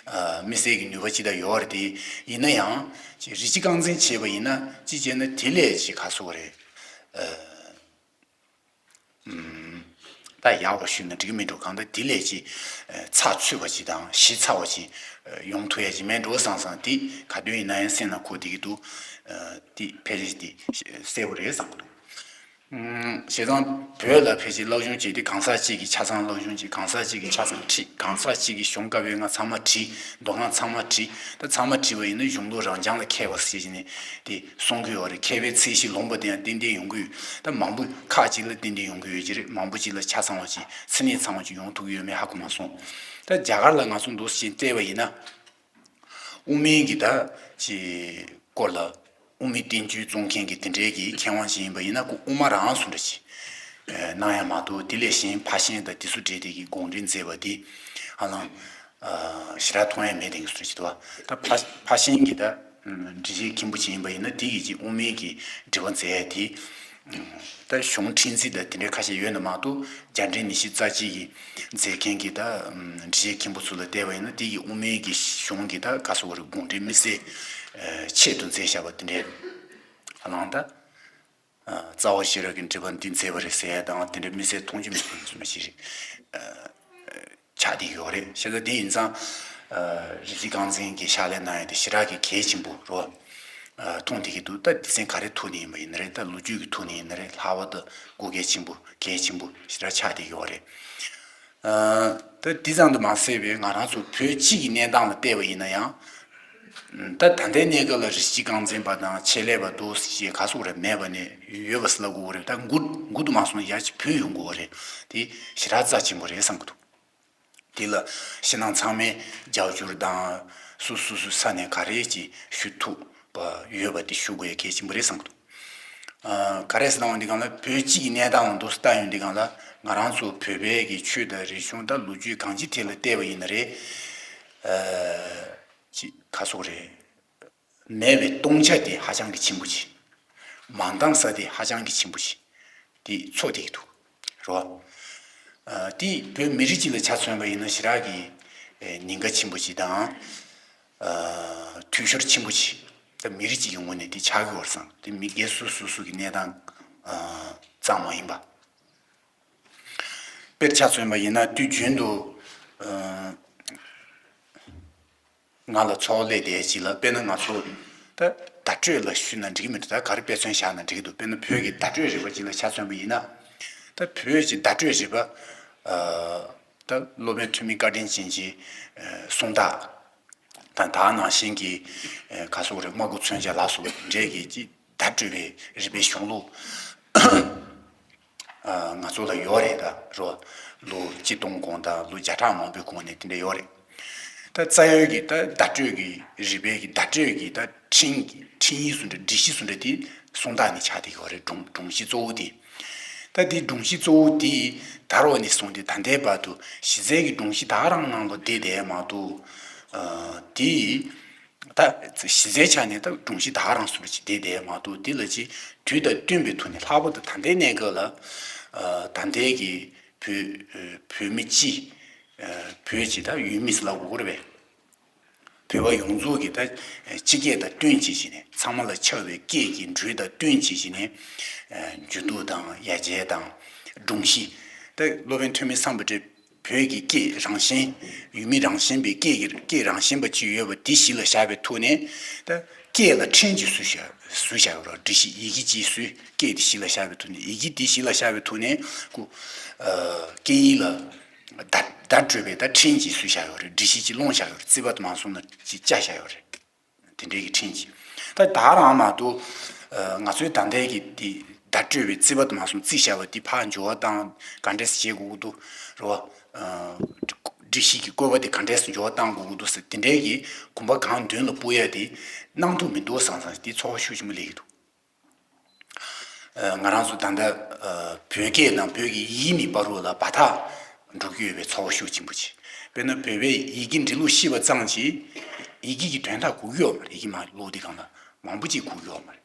དམིགས་བསལ་གྱི་ནུས་པ་ཅི་ལྟར་ཡོད་རེད་དེ། ཡིན་ན་ཡང་། ཅིག་རིགས་རྒྱུད་རྐང་འཛིན་བྱས་པ་ཡིན་ན་ཅིག་བྱས་ན་དེ་ལས་ཅིག་ག་ཟེར་དགོས་རེད། ད་ཡག་པ་ཞུས་ན་འགྲིག་གི་མི་འགྲོ། གང་ལྟར་དེ་ལས་ཅིག་ཚགས་ཚུད་པ་ཅིག་དང་ཞིབ་ཚགས་པ་ཅིག་ཡོང་ཐུབ་ཡ་ཅིག་མེད་འགྲོ་བསམ་བསམ་དེ་ག་དུས་ཡིན་ན་ཡང་སེམས་ནང་འཁོར་བསྡད་ཀྱི་འདུག་དེ་ཕལ་ཆེར་དེ་གསལ་པོ་རེད་བསམ་གྱི་འདུག་བྱས་ཙང་བོད་ལ་ཕལ་ཆེར་བསླབ་སྦྱོང་བྱས་ཏེ་གང་ཟག་གཅིག་གིས་ཆ་ཚང་བསླབ་སྦྱོང་བྱས། གང་ཟག་གཅིག་གིས་ཆ་ཚང་ཁྲིད། གང་ཟག་གཅིག་གིས་གཞུང་བཀའ་པོད་ལྔ་ཚང་མ་ཁྲིད། མདོ་སྔགས་ཚང་མ་ཁྲིད། ད་ཚང་མ་ཁྲིད་པ་ཡིན་ན་གཞུང་ལུགས་རང་རྐྱང་ལ་མཁས་པ་ཟེར་བྱས་ནས་དེ་གསུང་གི་ཡོད་རེད། མཁས་པའི་ཚད་གཞི་ལོངས་པ་དེ་ཡང་ཏན་ཏན་ཡོང་གི་ཡོད། ད་མང་པོ་ཁག་ཅིག་ལ་ཏན་ཏན་ཡོང་གི་ཡོད་ཀྱི་རེད། མང་པོ་ཅིག་ལ་ཆ་ཚང་བ་ཅིག་ཚད་ནས་ཚང་བ་ཅིག་ཡོང་ཐུབ་ཀྱི་ཡོད་མེད་ཧ་གོ་མ་སོང་། ད་རྒྱ་གར་ལ་ང་ཚོ་འདུག་སེ་བལྟས་པ་ཡིན་ན། དབུ་མའི་གི་ད་ཅིག་སྐོར་ལ་དབུ་མའི་བསྟན་བཅོས་བཙུགས་མཁན་གྱི་དེ་འདྲའི་གི་མཁས་དབང་ཞིག་ཡིན་པ་ཡིན་ན་ཁོ་དབུ་མ་རང་སུ་འདྲ་ཞིག་གནང་ཡ་མ་གཏོགས། དེ་ལས་གཞན་ཕར་ཕྱིན་དང་དེ་ཚོ་འབྲེལ་ཏེ་གི་དགོངས་འགྲེལ་མཛད་པ་དེ་ཧ་ལམ་ཞེ་དྲག་མཐོང་ཡ་མེད་དེ་གི་སུ་འདྲ་ཞིག་འདུག་ད་ཕར་ཕར་ཕྱིན་གྱི་ད་འགྲེལ་བཤད་མཁན་པོ་ཅིག་ཡིན་པ་ཡིན་ན་དེ་གི་ཅིག་དབུ་མའི་གི་འགྲེལ་པ་མཛད་ཡ་དེ། ད་གཞུང་ཁྲིད་འཛིན་དང་དེ་འདྲའི་ཁ་ཤས་ཡོད་ན་མ་གཏོགས། རྒྱ་འགྲེལ་ཉི་ཤུ་རྩ་གཅིག་གི་མཛད་མཁན་གྱི་ད་འགྲེལ་བཤད་མཁན་པོ་ཚོ་ལ་བལྟས་པ་ཡིན་ན་དེ་གི་དབུ་མའི་གི་གཞུང་གི་ད་ག་ཟེར་དགོས་རེད། དགོངས་འགྲེལ་དམིགས་བསལ་ཆེད་དུ་མཛད་བཞག་པ་དེ་འདྲའི་ཨ་ལང་ད། རྩ་བ་ཤེས་རབ་ཀྱི་འགྲེལ་པ་འདི་མཛད་པ་རེད་ཟེར་ཡ་དང་དེ་འདྲའི་དམིགས་བསལ་མཐོང་རྒྱུ་མེད་པ་ཞིག་རེད། ཆགས་བསྡད་ཡོད་རེད། བྱས་ཙང་དེ་ཡིན་ཙང་། རིགས་རྒྱུད་རྐང་འཛིན་གྱི་ཕྱག་ལས་གནང་ཡ་དེ་ཞེ་དྲག་གི་གལ་ཆེན་པོ་རེད། མཐོང་བསྡད་ཀྱི་འདུག་ད་སྡེ་ཚན་ག་རེ་ཐོག་ནས་ཡིན་པ་ཡིན་ན་རེད། ད་ལོ་རྒྱུས་ཀྱི་ཐོག་ནས་ཡིན་ན་རེད། ལྷག་པར་དུ་དགོས་གལ་ཆེན་པོ་གལ་ཆེན་པོ་ཞེ་དྲག་ཆགས་བསྡད་ཡོད་རེད། ད་འདི་ཙམ་དུ་མ་ཟད་པའི་ང་རང་ཚོ་བོད་སྤྱི་གི་གནས་སྟངས་ལ་བལྟས་པ་ཡིན་ན་ཡང་། ད་ད་ལྟའི་གནས་སྐབས་ལ་རིགས་རྒྱུད་རྐང་འཛིན་པ་དང་ཆེད་ལས་པ་འདུག་ཅེས་ག་ཟེར་དགོས་རེད། མེད་པ་ནས་ཡོད་པ་ཟེར་ལབ་དགོས་རེད། ད་མགུ་མགུ་དུ་མ་སོང་ཡ་ཅིག་བུད་ཡོང་དགོས་རེད། དེ་ཞེ་དྲག་རྩ་ཆེན་པོ་རེད་བསམ་གྱི་འདུག་དེ་ལ་ཕྱི་ནང་ཚང་མས་རྒྱབ་སྐྱོར་དང་སོ་སོ་སོའི་ས་ནས་ག་རེ་ཅིག་ཞུ་ཐུབ། པ་ཡོད་པ་དེ་ཞུ་དགོས་ཡ་གལ་ཆེན་པོ་རེད་བསམ་གི་འདུག་ཨ། ག་རེ་ཟེར་ན་འོང་དེ་གང་ལ་བོད་སྤྱི་གི་གནས་སྟངས་འོང་དུ་ལྟ་ཡོང་དེ་གང་ལ་ང་རང་ཚོ་བོད་པའི་གི་ཆོས་དང་རིག་གཞུང་དང་ལོ་རྒྱུས་གང་ཅི་ཐད་ལ་བལྟས་པ་ཡིན་ན་རེད། ཨ། ཅི་ག་སོག་རེད། མེད་པའི་སྟོང་ཆ་དེ་ཧ་ཅང་གི་ཆེན་པོ་ཅིག་མ་འདང་ས་དེ་ཧ་ཅང་གི་ཆེན་པོ་ཅིག་དེ་ཚོ་དེ་གི་འདུག་རོ། ཨ། དེ་བོད་མི་རིགས་གཅིག་ལ་ཆ་མཚོན་པ་ཡིན་ན་ཞེ་དྲག་གི་ཨེ་ཉེན་ཁ་ཆེན་པོ་ཅིག་དང་། ཨ། འཐུས་ཤོར་ཆེན་པོ་ཅིག་ད་མི་རིགས་གཅིག་གི་ངོས་ནས་དེ་ཆགས་ཀྱི་ཡོད་རེད་བསམ། དེ་མི་སྒེར་སོ་སོ་སོ་གི་གནས་སྟངས་ཨ་ཙམ་མ་ཡིན་པ། དཔེར་ཆ་མཚོན་པ་ཡིན་ན་དུས་རྒྱུན་དུ་ཨ། ང་ལ་ཚོགས་ལས་དེ་ཅིག་ལ་དཔེར་ན་ང་ཚོ་ད་བརྡ་སྤྲོད་ལ་ཞུས་ན་འགྲིག་གི་མི་འདུག་ད་ག་རེ་དཔེ་མཚོན་བཞག་ན་འགྲིག་གི་འདུག་དཔེར་ན་བོད་ཀྱི་བརྡ་སྤྲོད་རིག་པ་ཅིག་ལ་ཆ་མཚོན་པ་ཡིན་ན། ད་བོད་ཀྱི་བརྡ་སྤྲོད་རིག་པ། ཨ། ད་སློབ་དཔོན་ཐོན་མི་བཀའ་དྲིན་ཅན་གྱི་ཨ་གསུང་སྟངས་དང་དེ་ནང་བཞིན་གྱི་ཨ་ག་སོག་རེད། རྨ་ཁུ་མཚོན་ཆ་ལ་སོགས་པ་འདྲས་ཀྱི་ཅིག་བརྡ་སྤྲོད་པའི་རིག་པའི་གཞུང་ལུགས། ཨ། ང་ཚོ་ལ་ཡོད་རེད་ད་རོ། ལོ་ཆིག་སྟོང་གོང་དང་ལོ་བརྒྱ་ཕྲག་མང་པོའི་གོང་ནས་དེ་འདྲ་ཡོད་རེད། ད་རྩ་བའི་གི་ད་བརྡ་སྤྲོད་ཀྱི་རིག་པའི་གི་བརྡ་སྤྲོད་ཀྱི་ད་འཕྲིན་གྱི་འཕྲིན་ཡིག་སུ་འདྲ་སྒྲིག་གཞི་སུ་འདྲ་དེ་གསུང་སྟངས་ནས་ཆགས་བསྡད་ཡོད་རེད། སྒྲོམ་སྒྲོམ་གཞི་གཙོ་བོ་དེ། ད་དེ་སྒྲོམ་གཞི་གཙོ་བོ་དེ་དར་བ་ནས་བཟུང་སྟེ་ད་ལྟའི་བར་དུ་གཞི་རྩའི་གི་སྒྲོམ་གཞི་ད་ག་རང་ནང་ལ་བསྡད་བསྡད་མ་གཏོགས། ཨ། དེ། ད་གཞི་རྩའི་ཆ་ནས་ད་སྒྲོམ་གཞི་ད་ག་རང་སུ་རུ་ཅིག་བསྡད་བསྡད་མ་གཏོགས་དེ་ལ་ཅིག་དུས་དང་བསྟུན་པའི་ཐོག་ནས་ལྷག་པར་དུ་ད་ལྟའི་གནས་སྐབས་ལ། ཨ། ད་ལྟའི་གི་བོད་བོད་མི་སྤྱི། ཨ། བོད་ཀྱི་ད་ཡུལ་མི་ཟེར་ལབ་དགོས་ཀྱི་རེད་པས། བོད་པ་ཡོངས་རྫོགས་ཀྱི་ད་སྤྱི་སྐད་དང་བསྟུན་བྱས་བྱས་ནས་ཚང་མ་ལ་ཆགས་པའི་སྐད་ཀྱི་འགྲོས་དང་བསྟུན་བྱས་བྱས་ནས། ཨ། འགྱུར་ལྡོག་དང་ཡར་རྒྱས་དང་སྒྲོམ་གཞི། ད་སློབ་དཔོན་ཐོན་མི་བསམ་པ་འདྲ། བོད་ཀྱི་སྐད་རང་བཞིན། ཡུལ་མི་རང་བཞིན་པའི་སྐད་ཀྱི་སྐད་རང་བཞིན་པ་ཅིག་ཡོད་པ་འདི་གཞི་ལ་བཞག་པའི་ཐོག་ནས། ད་སྐད་ལ་འཕྲིན་ཅིག་བཟོས་བཞག་བཟོས་བཞག་ཡོད་རེད། སྒྲིག་གཞི་ཡི་གེ་ཅིག་བཟོས། སྐད་དེ་གཞི་ལ་བཞག་པའི་ཐོག་ནས། ཡི་གེ་འདི་གཞི་ལ་བཞག་པའི་ཐོག་ནས་ཁོ། ཨ། སྐད་ཡིག་ལ་བརྡ་བརྡ་སྤྲོད་པའི་ད་འཕྲིན་ཅིག་བཟོས་བཞག་ཡོད་རེད། སྒྲིག་གཞི་ཅིག་བླངས་བཞག་ཡོད་རེད། རྩིས་པ་དུ་མ་སོང་ན་ཅིག་བཅའ་བཞག་ཡོད་རེད། དེ་འདྲའི་གི་འཕྲིན་གྱིས། ད་ད་རང་མ་གཏོགས། ཨ། ང་ཚོའི་ད་ལྟའི་གི་དེ་བརྡ་སྤྲོད་པའི་རྩིས་པ་དུ་མ་སོང་རྩིས་བྱ་བ་དེ་ཕར་འགྱུར་བ་བཏང་ག་འདྲས་སེ་བྱེད་དགོས་ཀྱི་འདུག་རེད་བ། ཨ། སྒྲིག་གཞི་གི་བཀོད་པ་དེ་ག་འདྲས་སེ་འགྱུར་བ་བཏང་དགོས་ཀྱི་འདུག་ཟེར་དེ་འདྲའི་གི་གོམ་པ་གང་མདུན་ལ་སྤོ་ཡ་དེ་གནང་ཐུབ་མི་འདུག་བསམ་བསམ་དེ་ཚོར་བ་ཤུགས་ཆེན་པོ་སླེབས་ཀྱི་འདུག་ཨ། ང་རང་ཚོ་ད་ལྟ། ཨ། བོད་སྐད་དང་བོད་ཀྱི་ཡིག་གཉིས་བར་དུ་ལ་བར་ཐག་འགྲོ་གི་ཡོད་པའི་ཚོར་བ་ཤུགས་ཆེན་པོ་ཅིག་དཔེར་ན་བོད་པའི་ཡི་གེ་འབྲི་ཀློག་ཤེས་པ་ཙམ་གྱིས་ཡི་གེ་གི་དོན་དག་གོ་གི་ཡོད་མ་རེད། ཡི་གེ་མ་ཀློག་དུས་སྒང་ལ་མང་པོ་ཅིག་གོ་གི་ཡོད་མ་རེད།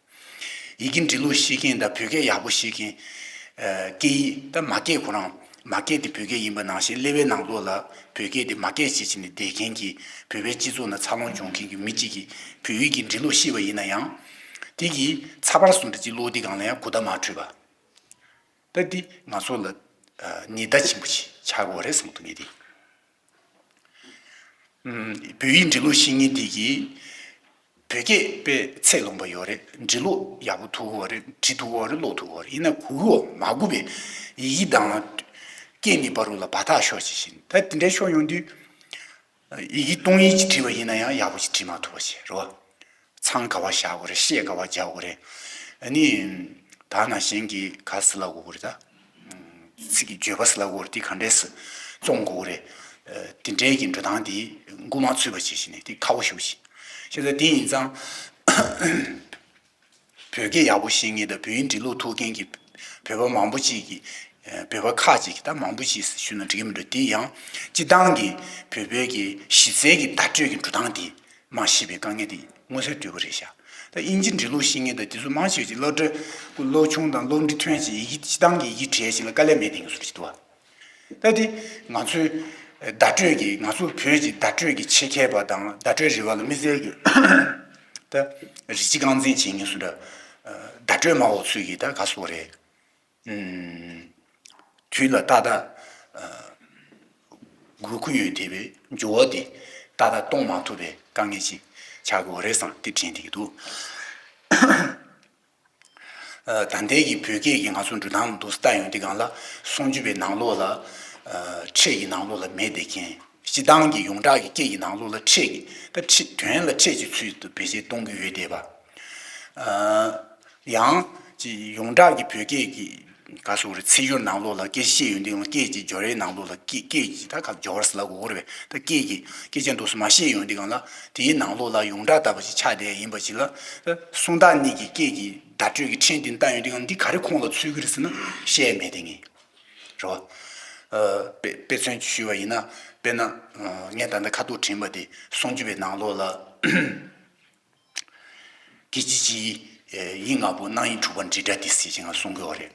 ཡི་གེ་འབྲི་ཀློག་ཤེས་མཁན་དང་བོད་སྐད་ཡག་པོ་ཤེས་མཁན། ཨ། སྐད་ཡིག་ད་མ་སྐད་ཁོ་རང་མ་སྐད་དེ་བོད་སྐད་ཡིན་པ་ནང་བཞིན་ཀླད་པའི་ནང་ལོགས་ལ་བོད་སྐད་དེ་མ་སྐད་ཅིག་བྱས་ནས་བསྡད་མཁན་གྱི་བོད་པའི་སྤྱི་ཚོགས་ནང་འཚར་ལོངས་བྱུང་མཁན་གྱི་མི་གཅིག་གིས་བོད་ཡིག་གི་འབྲི་ཀློག་ཤེས་པ་ཡིན་ན་ཡང་། དེ་གི་ཚགས་པར་སུ་འདྲ་ཅིག་ཀློག་དུས་སྒང་ལ་ཡང་གོ་བརྡ་མ་འཕྲོད་པ། ད་འདི་ང་ཚོ་ལ་ཨ་ཉེན་བརྡ་ཆེན་པོ་ཞིག་ཆགས་ཀྱི་ཡོད་རེད་བསམ་གྱི་འདུག་ངས་འདི། ཨུམ། བོད་ཡིག་འབྲི་ཀློག་ཤེས་མཁན་དེ་གིས་བོད་སྐད་དཔེ་ཚད་ལོངས་པ་ཡོད་རེད། འབྲི་ཀློག་ཡག་པོ་ཐུབ་ཀྱི་ཡོད་རེད། འབྲི་ཐུབ་ཀྱི་ཡོད་རེད། ཀློག་ཐུབ་ཀྱི་ཡོད་རེད། ཡིན་ན་གོ་གི་ཡོད་མ་གོ་བའི་ཡི་གེ་དང་སྐད་གཉིས་བར་དུ་ལ་བར་ཐག་ཤོར་བྱས་ཤིང་། ད་དེ་འདྲའི་ཤོར་ཡོང་དུས། ཡི་གེ་སྟོང་ཡིག་ཅིག་བྲིས་པ་ཡིན་ན་ཡང་ཡག་པོ་ཞིག་བྲིས་མ་ཐུབ་པ་ཞིག་རེད་བ། མཚང་ག་བ་བཞག་དགོས་རེད། ཤད་ག་བ་རྒྱག་དགོས་རེད། ཨ་ནི། ད་ནང་བཞིན་གྱི་ག་ཟེར་ལབ་དགོས་རེད་ད། ཚིག་གི་བརྗོད་པ་ཟེར་ལབ་དགོས་རེད། དེ་ག་འདྲས་སེ་བཙོང་དགོས་རེད། དེ་འདྲའི་གི་འགྲོ་སྟངས་དེ་འགོ་མ་ཚུགས་པ་བྱས་ཤིང་ནས་དེ་ཁག་པོ་ཞེ་པོ་ཞིག་བྱས་ཙང་དེ་ཡིན་ཙང་། བོད་སྐད་ཡག་པོ་ཤེས་མཁན་དང་བོད་ཡིག་འབྲི་ཀློག་ཐུབ་མཁན་གྱི་བོད་པ་མང་པོ་ཅིག་གིས། བོད་པ་ཁག་ཅིག་གིས་ད་མང་པོ་ཞིག་ཞུས་ན་འགྲིག་གི་མི་འདུག་དེ་ཡང་སྤྱིར་བཏང་གི་བོད་པའི་གི་གཞི་རྩའི་གི་བརྡ་སྤྲོད་ཀྱི་འགྲོ་སྟངས་དེ་མ་ཤེས་པའི་དཀའ་ངལ་དེ་མངོན་གསལ་དོད་པོ་རེད་ཤག་ད་དབྱིན་ཇི་འབྲི་ཀློག་ཤེས་མཁན་དང་དེ་ཚོ་མང་ཆེ་བ་ཅིག་སློབ་གྲྭ་སློབ་ཆུང་དང་སློབ་འབྲིང་ཐོན་ཅིག་ཡི་གེ་སྤྱིར་བཏང་གི་ཡི་གེ་བྲིས་ཅིག་ལ་དཀའ་ལས་མེད་དེ་ངེས་སུ་རེད་འདུག་བ། ད་དེ་ང་ཚོའི་བརྡ་སྤྲོད་ཀྱི་ང་ཚོ་བོད་ཀྱི་བརྡ་སྤྲོད་ཀྱི་ཆེད་མཁས་པ་དང་བརྡ་སྤྲོད་རིག་པ་ལ་དམིགས་བསལ་གྱི་ད་རིགས་གཅིག་རྐང་འཛིན་བྱེད་མཁན་སུ་འདྲ། བརྡ་སྤྲོད་མ་འོག་ཚུལ་གྱི་ད་ག་སོགས་རེད། དུས་ལ་ཏག་ཏག་དགོས་མཁོ་ཡོད་བསྡད་པའི་འགྱུར་བ་དེ་ཏག་ཏག་གཏོང་མ་ཐུབ་པའི་དཀའ་ངལ་ཅིག་ཆགས་ཀྱི་ཡོད་རེད་བསམ་དེ་དྲན་བསྡད་ཀྱི་འདུག་ད་ལྟའི་གི་བོད་སྐད་ཀྱི་ང་ཚོ་འགྲོ་སྟངས་ལ་འདུག་སེ་ལྟ་ཡོང་དུས་སྒང་ལ་སུམ་ཅུ་པའི་ནང་ལོགས་ལ། ཕྲད་ཀྱི་ནང་ལོགས་ལ་མེད་བསྡད་མཁན། སྤྱིར་བཏང་གི་ཡོངས་གྲགས་ཀྱི་སྐད་ཀྱི་ནང་ལོགས་ལ་ཕྲད་ཀྱི་ད་ཕྲད་དོན་ལ་ཕྲད་ཀྱི་ཚུལ་དུ་བེད་སྤྱོད་གཏོང་གི་ཡོད་བསྡད་པ། ཡང་ཅིག་ཡོངས་གྲགས་ཀྱི་བོད་སྐད་ཀྱི་ ག་སོགས་རེད། ཚིག་སྦྱོར་ནང་ལོགས་ལ་སྐད་ཆ་བཤད་ཡོང་དུས་ལ་སྐད་ཀྱི་སྦྱོར་བའི་ནང་ལོགས་ལ་སྐད་སྐད་ཀྱི་ད་ག་སྦྱོར་བ་ཟེར་ལབ་དགོས་རེད་པས། ད་སྐད་ཀྱི་སྐད་ཆ་འདུག་སེ་མ་བཤད་ཡོང་དུས་སྒང་ལ་དེའི་ནང་ལོགས་ལ་ཡོངས་གྲགས་ལྟ་བུ་ཞིག་ཆགས་བསྡད་ཡིན་པ་ཞིག་ལ། ད་སུམ་རྟགས་གཉིས་ཀྱི་སྐད་ཀྱི་བརྡ་སྤྲོད་ཀྱི་ཕྲེང་དེ་བཏང་ཡོང་དུས་སྒང་འདི་ག་རེ་ཁོངས་ལ་ཚུད་ཀྱི་རེད་ཟེར་ན་བཤད་མེད་དེ་ངེས་རེད་བ། ཨ་དཔེ་དཔེ་མཚོན་ཞུས་པ་ཡིན་ན། དཔེར་ན་ཨ་ངས་ད་ལྟ་ཁ་ཐུག་དྲན་པ་དེ་སུམ་ཅུ་པའི་ནང་ལོགས་ལ། སྐད་ཅིག་གཅིག་ཡིད་ལྔ་པོ་སྣང་ཡུལ་དྲུག་པ་འབྲེལ་སྒྲ་དེ་ཟེར་ཅིག་ང་གསུང་གི་ཡོད་རེད།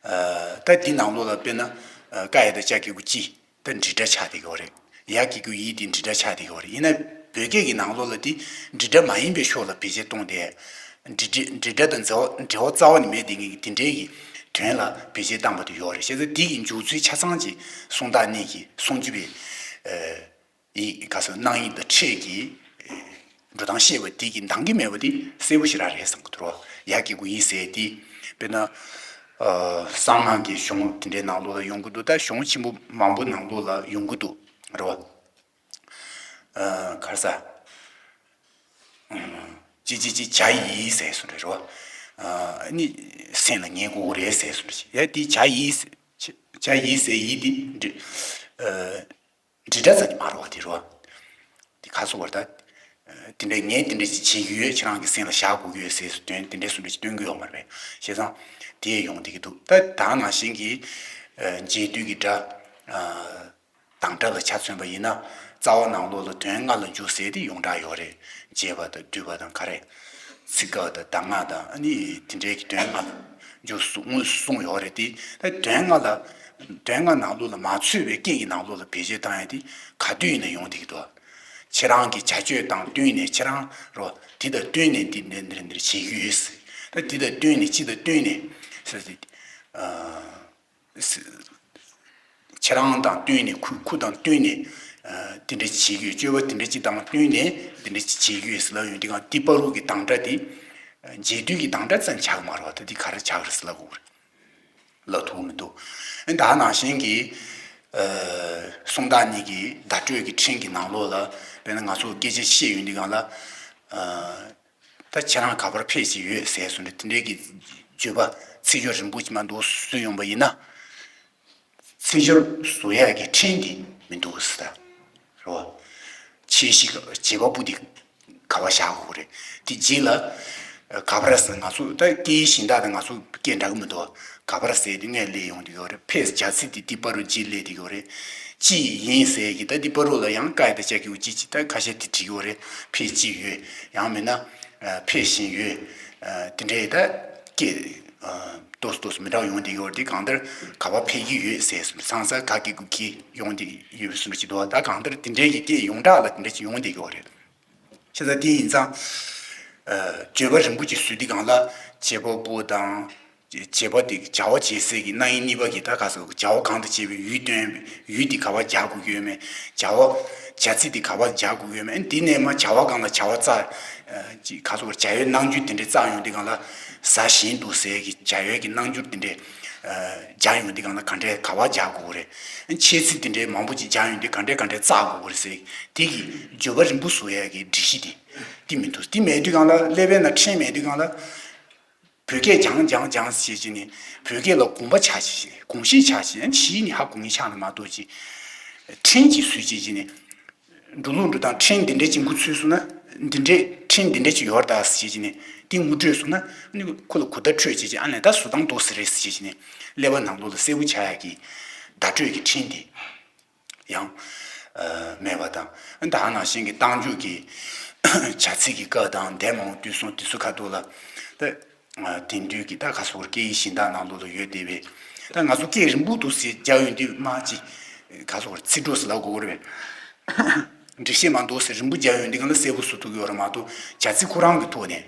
ཨ་ད་འདི་ནང་ལོགས་ལ་དཔེར་ན་ཨ་ཀ་ཡ་བཏགས་ཀྱ་གི་གུ་ཀྱི་ད་འབྲེལ་སྒྲ་ཆགས་བསྡད་ཀྱི་ཡོད་རེད། ཡ་གི་གུ་ཡི་དེ་འབྲེལ་སྒྲ་ཆགས་བསྡད་ཀྱི་ཡོད་རེད། ཡིན་ན་བོད་སྐད་ཀྱི་ནང་ལོགས་ལ་དེ་འབྲེལ་སྒྲ་མ་ཡིན་པའི་ཕྱོགས་ལ་བེད་སྤྱོད་གཏོང་སྟེ། འབྲེལ་འབྲེལ་འབྲེལ་སྒྲ་དང་འབྲེལ་བ་འབྲེལ་བ་རྩ་བ་ནས་མེད་དེ་ངེས་ཀྱི་དེ་འདྲའི་གི་དོན་ལ་བེད་སྤྱོད་བཏང་པ་དེ་ཡོད་རེད། བྱས་ཙང་དེ་གི་འཇུག་ཚུལ་ཆ་ཚང་ཅིག་སུམ་རྟགས་གཉིས་ཀྱི་སུམ་ཅུ་པའི་ཨ། ཡིད་ག་ཟེར་སྣང་ཡུལ་དང་ཕྲད་ཀྱི་འགྲོ་སྟངས་ཤེས་པ་དེ་གི་འདང་གི་མེད་པ་དེ་གསལ་པོ་ཞེ་དྲག་རེད་བསམ་གི་འདུག་རོ། ཡ་གི་གུ་ཡི་ཟེར་དེ་དཔེར་ན་གསང་སྔགས་ཀྱི་གཞུང་དེ་འདྲའི་ནང་ལོགས་ལ་ཡོང་གི་འདུག་ད་གཞུང་ཆེན་པོ་མང་པོ་ནང་ལོགས་ལ་ཡོང་གི་འདུག་རོ། ག་རེ་ཟེར། ཅི་ཅི་ཅི་བྱ་ཡིས་ཟེར་སོང་རེད་རོ། ནི་སེམས་ལ་ངེས་དགོས་རེད་ཟེར་སོང་རེད། ཡ་དེ་བྱ་ཡིས་བྱ་ཡིས་ཟེར་ཡིས་དེ་འདྲ། འབྲེལ་སྒྲ་ཙམ་གྱིས་མ་རེད་བ་དེ་རེད་བ། དེ་ག་སོགས་པར་ད། དེ་འདྲའི་ངས་དེ་འདྲ་ཞིག་བྱེད་ཀྱི་ཡོད། ཁྱེད་རང་གི་སེམས་ལ་བཞག་དགོས་ཀྱི་ཡོད་ཟེར་དོན་དེ་འདྲའི་སུ་འདྲ་ཞིག་སྟོན་གྱི་ཡོད་མ་རེད། བྱས་ཙང་དེ་ཡོང་བསྡད་ཀྱི་འདུག་ད་ད་ནང་བཞིན་གྱི་རྗེས་ཟློས་ཀྱི་སྒྲ། དང་སྒྲ་ལ་ཆ་མཚོན་པ་ཡིན་ན་རྩ་བ་ནང་ལོགས་ལ་དོན་ལྔ་ལ་འཇུག་ཟེར་དེ་ཡོངས་གྲགས་ཡོད་རེད། རྗེས་པ་དང་བསྡུས་པ་དང་ག་རེ། ཚིག་དགག་དང་གདམས་ངག་དང་ཨ་ནི་དེ་འདྲའི་གི་དོན་ལྔ་ལ་འཇུག་གསུངས་གསུངས་ཡོད་རེད་དེ། ད་དོན་ལྔ་ལ། དོན་ལྔ་ནང་ལོགས་ལ་མ་ཚུད་པའི་སྐད་ཀྱི་ནང་ལོགས་ལ་བེད་སྤྱོད་བཏང་ཡ་དེ་ག་དུས་ཡིན་ན་ཡོང་བསྡད་ཀྱི་འདུག་ཁྱེད་རང་གི་བྱ་སྤྱོད་དང་བསྟུན་ནས་ཁྱེད་རང་རོ། དེ་དང་བསྟུན་ནས་འདི་འདི་འདི་འདི་བྱེད་ཀྱི་ཡོད་ཟེར། ད་དེ་དང་བསྟུན་ནས་ཅི་དང་བསྟུན་ནས་ཟེར་ཏེ། ཁྱེད་རང་དང་བསྟུན་ནས་ཁུ་ཁུ་དང་བསྟུན་ནས་དེ་འདྲ་བྱེད་ཀྱི་ཡོད། སྤྱོད་པ་དེ་འདྲ་ཅིག་དང་བསྟུན་ནས་དེ་འདྲ་ཅིག་བྱེད་ཀྱི་ཡོད་ཟེར་ལབ་ཡོང་དུས་གང་དེ་བར་དུ་གི་དང་སྒྲ་དེ་རྗེས་ཟློས་ཀྱི་དང་སྒྲ་ཙམ་ཆགས་མ་རེད་བ། ད་དེ་ག་རེ་ཆགས་རེད་ཟེར་ལབ་དགོས་རེད། ལབ་ཐུབ་མི་འདུག་ཨ་ནི་ད་ནང་བཞིན་གྱི་སུམ་རྟགས་གཉིས་ཀྱི་བརྡ་སྤྲོད་ཀྱི་ཕྲེང་གི་ནང་ལོགས་ལ་དཔེར་ན་ང་ཚོ་སྐད་ཆ་བཤད་ཡོང་དུས་གང་ལ། ད་ཁྱེད་རང་ག་པར་ཕེབས་ཀྱི་ཡོད་ཟེར་སོང་ནས་དེ་འདྲའི་གི་བརྗོད་པ་ཚིག་སྦྱོར་རིང་པོ་ཅིག་མ་འདུག་བཟོས་ཡོང་པ་ཡིན་ན། ཚིག་སྦྱོར་བཟོ་ཡག་གི་ཕྲེང་དེ་མི་འདུག་ཟེར་ད། རེད་བ། ཆེ་བཞི་བྱེད་པ་པོ་དེ་ག་པར་བཞག་དགོས་རེད། དེ་རྗེས་ལ་ག་པར་ཟེར་ང་ཚོ་ད་སྐད་ཡིག་གཞན་དག་དང་ང་ཚོ་སྐད་འདྲ་གི་མི་འདུག་ག་པར་ཟེར་དེ་སྔས་སླེབས་ཡོང་དུས་ཡོད་རེད། ཕེབས་བྱ་ཚིག་དེ་དེ་བར་དུ་རྗེས་སླེབས་དུས་ཡོད་རེད། ཅི་ཡིན་ཟེར་གི་ད་དེ་བར་དུ་ལ་ཡང་ཀ་ཡ་བཏགས་ཀྱ་གི་གུ་ཀྱི་ཅི་ད་ཁ་ཤས་དེ་བྲིས་ཡོད་རེད། ཕེབས་ཀྱི་ཡོད། ཡང་མིན་ན་ཕེབས་བཞིན་ཡོད། དེ་འདྲའི་ད་སྐད་ཏོག་ཙམ་ཏོག་ཙམ་མི་འདྲ་ཡོང་དུས་ཡོད་རེད། དེ་གང་ལྟར་ག་པར་ཕེབས་ཀྱི་ཡོད་ཟེར་སོང་ཚང་ས་ག་གི་གུ་གི་ཡོང་དུས་ཡོད་སོང་ཅི་འདུག་ད་གང་ལྟར་དེ་འདྲའི་གི་སྐད་ཡོངས་གྲགས་ལ་དེ་འདྲ་ཅིག་ཡོང་དུས་ཡོད་རེད། བྱས་ཙང་དེ་ཡིན་ཙང་། བརྗོད་པ་རིང་པོ་ཅིག་བཟོས་དུས་སྒང་ལ་བྱེད་པ་པོ་དང་། བྱེད་པ་དེ་བྱ་བ་བྱེད་སའི་གི་སྣང་ཡུལ་གཉིས་པ་གི་ད་ག་ཟེར་བྱ་བ་གང་དུ་བྱེད་པའི་ཡུལ་སྟོན་པའི་ཡུལ་དེ་ག་པར་སྦྱར་དགོས་ཀྱི་ཡོད་མེད། བྱ་བ་བྱ་ཚིག་དེ་ག་པར་སྦྱར་དགོས་ཀྱི་ཡོད་མེད། འདི་ནས་མ་བྱ་བ་སྒང་ལ་བྱ་བ་རྩ། ཅིག་ག་ཟེར་བྱ་བའི་སྣང་རྒྱུ་དེ་འདྲའི་རྩ་ཡོང་དུས་སྒང་ལ་ཟ་བཞིན་དུ་ཟེར་གི་བྱ་བའི་གི་སྣང་རྒྱུ་དེ་འདྲའི་སྦྱར་ཡོང་དུས་སྒང་ལ་ག་འདྲའི་ག་པར་སྦྱར་དགོས་རེད། འཆད་ཚིག་དེ་འདྲའི་མང་པོ་ཅིག་སྦྱར་ཡོང་དུས་ག་འདྲའི་ག་འདྲའི་རྩ་དགོས་རེད་ཟེར་དེ་གི་བརྗོད་པ་རིང་པོ་བཟོ་ཡ་གི་སྒྲིག་གཞི་དེ་དེ་མི་འདུག་དེ་མེད་དུས་སྒང་ལ་ཀླད་པའི་ནང་ཕྲེང་མེད་དུས་སྒང་ལ། བོད་སྐད་སྦྱང་སྦྱང་སྦྱང་ཟེར་བྱས་ནས་བོད་སྐད་ལ་དགོངས་པ་ཆགས་བྱས་དགོངས་གཞི་ཆགས་བྱས་ཨ་ནི་གཞི་ནས་ཧ་གོ་མཁན་ཆགས་ནས་མ་གཏོགས་ཅིག་ཕྲེང་ཅིག་བཟོས་བྱས་བྱས་ནས་འགྲོ་ལུགས་འགྲོ་སྟངས་ཕྲེང་འདི་འདྲས་ཅིག་འགོ་ཚུགས་སོང་ན་འདི་འདྲས་ཕྲེང་འདི་འདྲས་ཅིག་ཡོད་རེད་ད་ཟེར་བྱས་བྱས་ནས་དེ་ངོ་སྤྲོད་སོང་ན་ཨ་ནི་ཁོ་ལ་གོ་བརྡ་འཕྲོད་བྱས་བྱས་ཨ་ནི་ད་བཟོ་སྟངས་འདུག་ཟེར་རེད་ཟེར་བྱས་བྱས་ནས་ཀླད་པ་ནང་ལོགས་ལ་གསལ་པོ་ཆགས་ཡག་གི་བརྡ་སྤྲོད་ཀྱི་ཕྲེང་དེ། ཡང་། མེད་པ་དང་། ད་ནང་བཞིན་གྱི་རྟགས་འཇུག་གི་བྱ་ཚིག་གི་སྐབས་དང་འདས་མ་འོངས་དུས་གསུམ་དུས་ཚོད་ཁ་ཐུག་ལ། ད། དེང་དུས་ཀྱི་ད་ག་ཟེར་སྐད་ཡིག་གཞན་དག་ནང་ལོགས་ལ་ཡོད་བསྡད་པས། ད་ང་ཚོ་སྐད་རིང་པོ་འདུག་ཟེར་རྒྱག་ཡོང་དུས་མ་ཅི། ག་ཟེར་ཚིག་གྲོགས་ཟེར་ལབ་དགོས་རེད་པས། འགྲེལ་བཤད་མ་འདུག་ཟེར་རིང་པོ་རྒྱག་ཡོང་དུས་གང་ལ་གསལ་པོ་བཟོ་ཐུབ་ཀྱི་ཡོད་རེད་མ་གཏོགས་བྱ་ཚིག་ཁོ་རང་གི་ཐོག་ནས།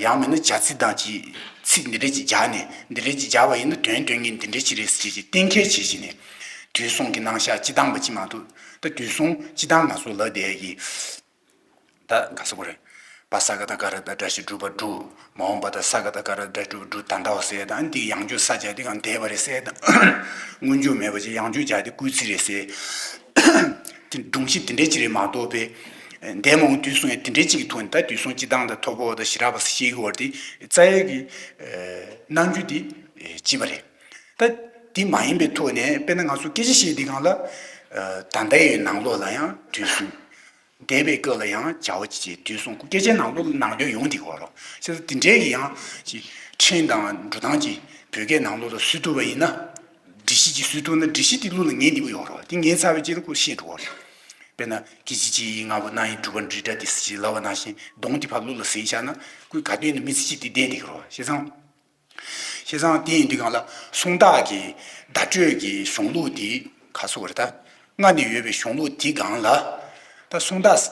ཡང་མིན་ན་བྱ་ཚིག་དང་ཅི། ཚིག་འདི་འདྲས་ཅིག་སྦྱར་ནས་འདི་འདྲས་ཅིག་སྦྱར་བ་ཡིན་ན་དོན་སྟོན་མཁན་འདི་འདྲས་ཅིག་རེད་ཟེར་ཅིག་གཏན་འཁེལ་བྱེད་བཞིན་ནས། དུས་གསུམ་གྱི་རྣམ་གཞག་སྤྱི་བཏང་པ་ཅིག་མ་གཏོགས་ད་དུས་གསུམ་སྤྱི་བཏང་ང་ཚོ་ལབ་བསྡད་ཀྱི། ད་ག་ཟེར་དགོས་རེད། པ་ས་ག་བཏགས་སྒ་ར་བཏགས་སྒྲ་ཞབས་ཀྱུ་སྒྲུབ་པ་སྒྲུབ། མ་འོངས་པ་ད་ས་ག་བཏགས་སྒ་ར་བཏགས་སྒྲ་སྒྲུབ་པ་སྒྲུབ་ད་ལྟ་བ་ཟེར་ད་འདི་ཡང་འཇུག་ས་སྦྱར་དེ་གང་འདས་པ་རེད་ཟེར་ད། སྔོན་འཇུག་མེད་པ་ཅིག་ཡང་འཇུག་སྦྱར་དེ་སྐུལ་ཚིག་རེད་ཟེར། དེ་སྒྲུང་གཞི་དེ་འདྲས་ཅིག་རེད་མ་གཏོགས་པའི། འདས་མ་འོངས་དུས་གསུམ་ཡང་དེ་འདྲས་ཅིག་གི་ཐོག་ནས་ད་དུས་གསུམ་སྤྱི་བཏང་དང་ཐོབ་པོ་དང་ཞི་རགས་པ་ཞིག་གི་བར་དེ་རྩ་ཡག་གི་རྣམ་འགྱུར་དེ་ ཅི་བ་རེད། ད་དེ་མ་ཡིན་པའི་ཐོག་ནས་དཔེར་ན་ང་ཚོ་སྐད་ཆ་བཤད་དུས་སྒང་ལ་ད་ལྟའི་ནང་ལོགས་ལ་ཡང་དུས་གསུམ། འདས་པའི་སྐབས་ལ་ཡང་བྱ་བ་ཅི་བྱེད་དུས་གསུམ་སྐད་ཆའི་ནང་ལོགས་ལ་ནང་དོན་ཡོང་འདི་གོ་རོ། བྱས་ཙང་དེ་འདྲའི་གི་ཡང་ཅི་ཕྲན་དང་འགྲོ་སྟངས་ཀྱི་བོད་སྐད་ནང་ལོགས་ལ་བཟོ་ཐུབ་པ་ཡིན་ན། སྒྲིག་གཞི་ཅིག་བཟོ་ཐུབ་ན་སྒྲིག་གཞི་དེ་ལུགས་ལ་ངེས་འདི་བ་ཡོང་རོ། དེ་ངེས་ཚར་བའི་རྗེས་ལ་ཁོ་ཤེས་འགྲོ་བ་རེད། དཔེར་ན་སྐད་ཅིག་གཅིག་གཉིས་ལྔ་པོ་སྣ་ཡི་དྲུག་པ་འབྲི་སྒྲ་དེ་ཟེར་ཅིག་ལབ་པ་ནང་བཞིན་གདོང་དེ་ཕར་ལུགས་ལ་ཟིན་བཞག་ན་ཁོས་ག་དུས་ནས་མི་ཚེ་གཅིག་དེ་བསྡད་འདི་གོ་རོ། བྱས་ཙང་། བྱས་ཙང་དེ་ཡིན་དུས་སྒང་ལ་སུམ་རྟགས་ཀྱི་བརྡ་སྤྲོད་ཀྱི་གཞུང་ལུགས་དེ་ག་སོགས་རེད་ད། སྔ་ནས་ཡོད་པའི་གཞུང་ལུགས་དེ་སྒང་ལ་ད་སུམ་རྟགས་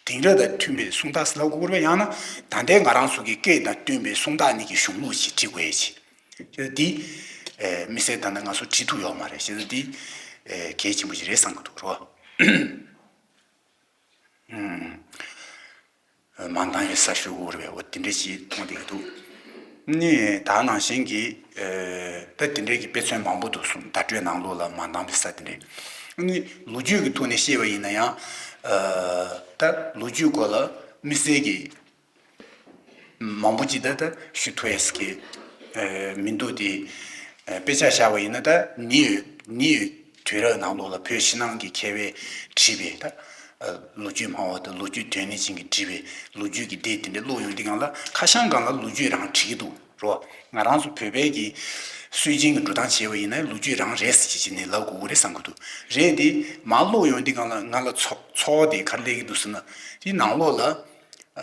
དེང་རབས་དང་མཐུན་པའི་སུམ་རྟགས་ལབ་དགོས་རེད་པ། ཡང་ན་ད་ལྟའི་ང་རང་ཚོ་གི་སྐད་དང་བསྟུན་པའི་སུམ་རྟགས་གཉིས་ཀྱི་གཞུང་ལུགས་ཤིག་བྲི་དགོས་ཡ་ཅིག་དེ་དམིགས་བསལ་ད་ནི་ང་ཚོ་བྲི་ཐུབ་ཡོད་མ་རེད། བྱས་ཙང་དེ་གལ་ཆེན་པོ་ཞིག་རེད་བསམ་གྱི་འདུག་རོ། མ་འདང་བའི་ས་ཞུ་དགོས་རེད་པས། འོ་དེ་འདྲ་ཞིག་མཐོང་བསྡད་ཀྱི་འདུག་ནི་ད་ནང་བཞིན་གྱི་ད་དེ་འདྲའི་གི་དཔེ་མཚོན་མང་པོ་འདུག་གསུངས། བརྡ་སྤྲོད་ནང་ལོགས་ལ་མ་འདང་བའི་ས་དེ་འདྲས། ནི་ལོ་རྒྱུས་ཀྱི་ཐོག་ནས་བཤད་པ་ཡིན་ན་ཡང་ད་ལོ་རྒྱུས་སྐོར་ལ་དམིགས་བསལ་གྱི་མང་པོ་ཅིག་ད་ལྟ་ཞུ་ཐུབ་ཡས་ཀྱི་མི་འདུག་སྟེ། དཔེ་ཆ་བཞག་པ་ཡིན་ན་ད་ནི་ཡོད་ནི་ཡོད་དུས་རབས་ནང་ལོགས་ལ་བོད་ཕྱི་ནང་གི་མཁས་པས་བྲིས་པའི་ད་ལོ་རྒྱུས་སྨྲ་བ་དང་ལོ་རྒྱུས་དོན་གཉེར་ཅན་གྱིས་བྲིས་པའི་ལོ་རྒྱུས་ཀྱི་སྡེ་དེ་འདྲ་ཀློག་ཡོང་དུས་སྒང་ལ་ཁ་བྱང་སྒང་ལ་ལོ་རྒྱུས་རང་བྲིས་ཀྱི་འདུག་རོ། ང་རང་ཚོ་བོད་པའི་གི་སྲོལ་རྒྱུན་གྱི་འགྲོ་སྟངས་བྱས་པ་ཡིན་ན་ལོ་རྒྱུས་རང་རེད་ཟེར་བྱས་བྱས་ནས་ལབ་དགོས་ཀྱི་རེད་བསམ་གྱི་འདུག་རེད་དེ་མར་ཀློག་ཡོང་དུས་སྒང་ལ་ང་ལ་ཚོར་ཚོར་བ་དེ་ག་རེ་སླེབས་ཀྱི་འདུག་ཟེར་ན་དེ་ནང་ལོགས་ལ་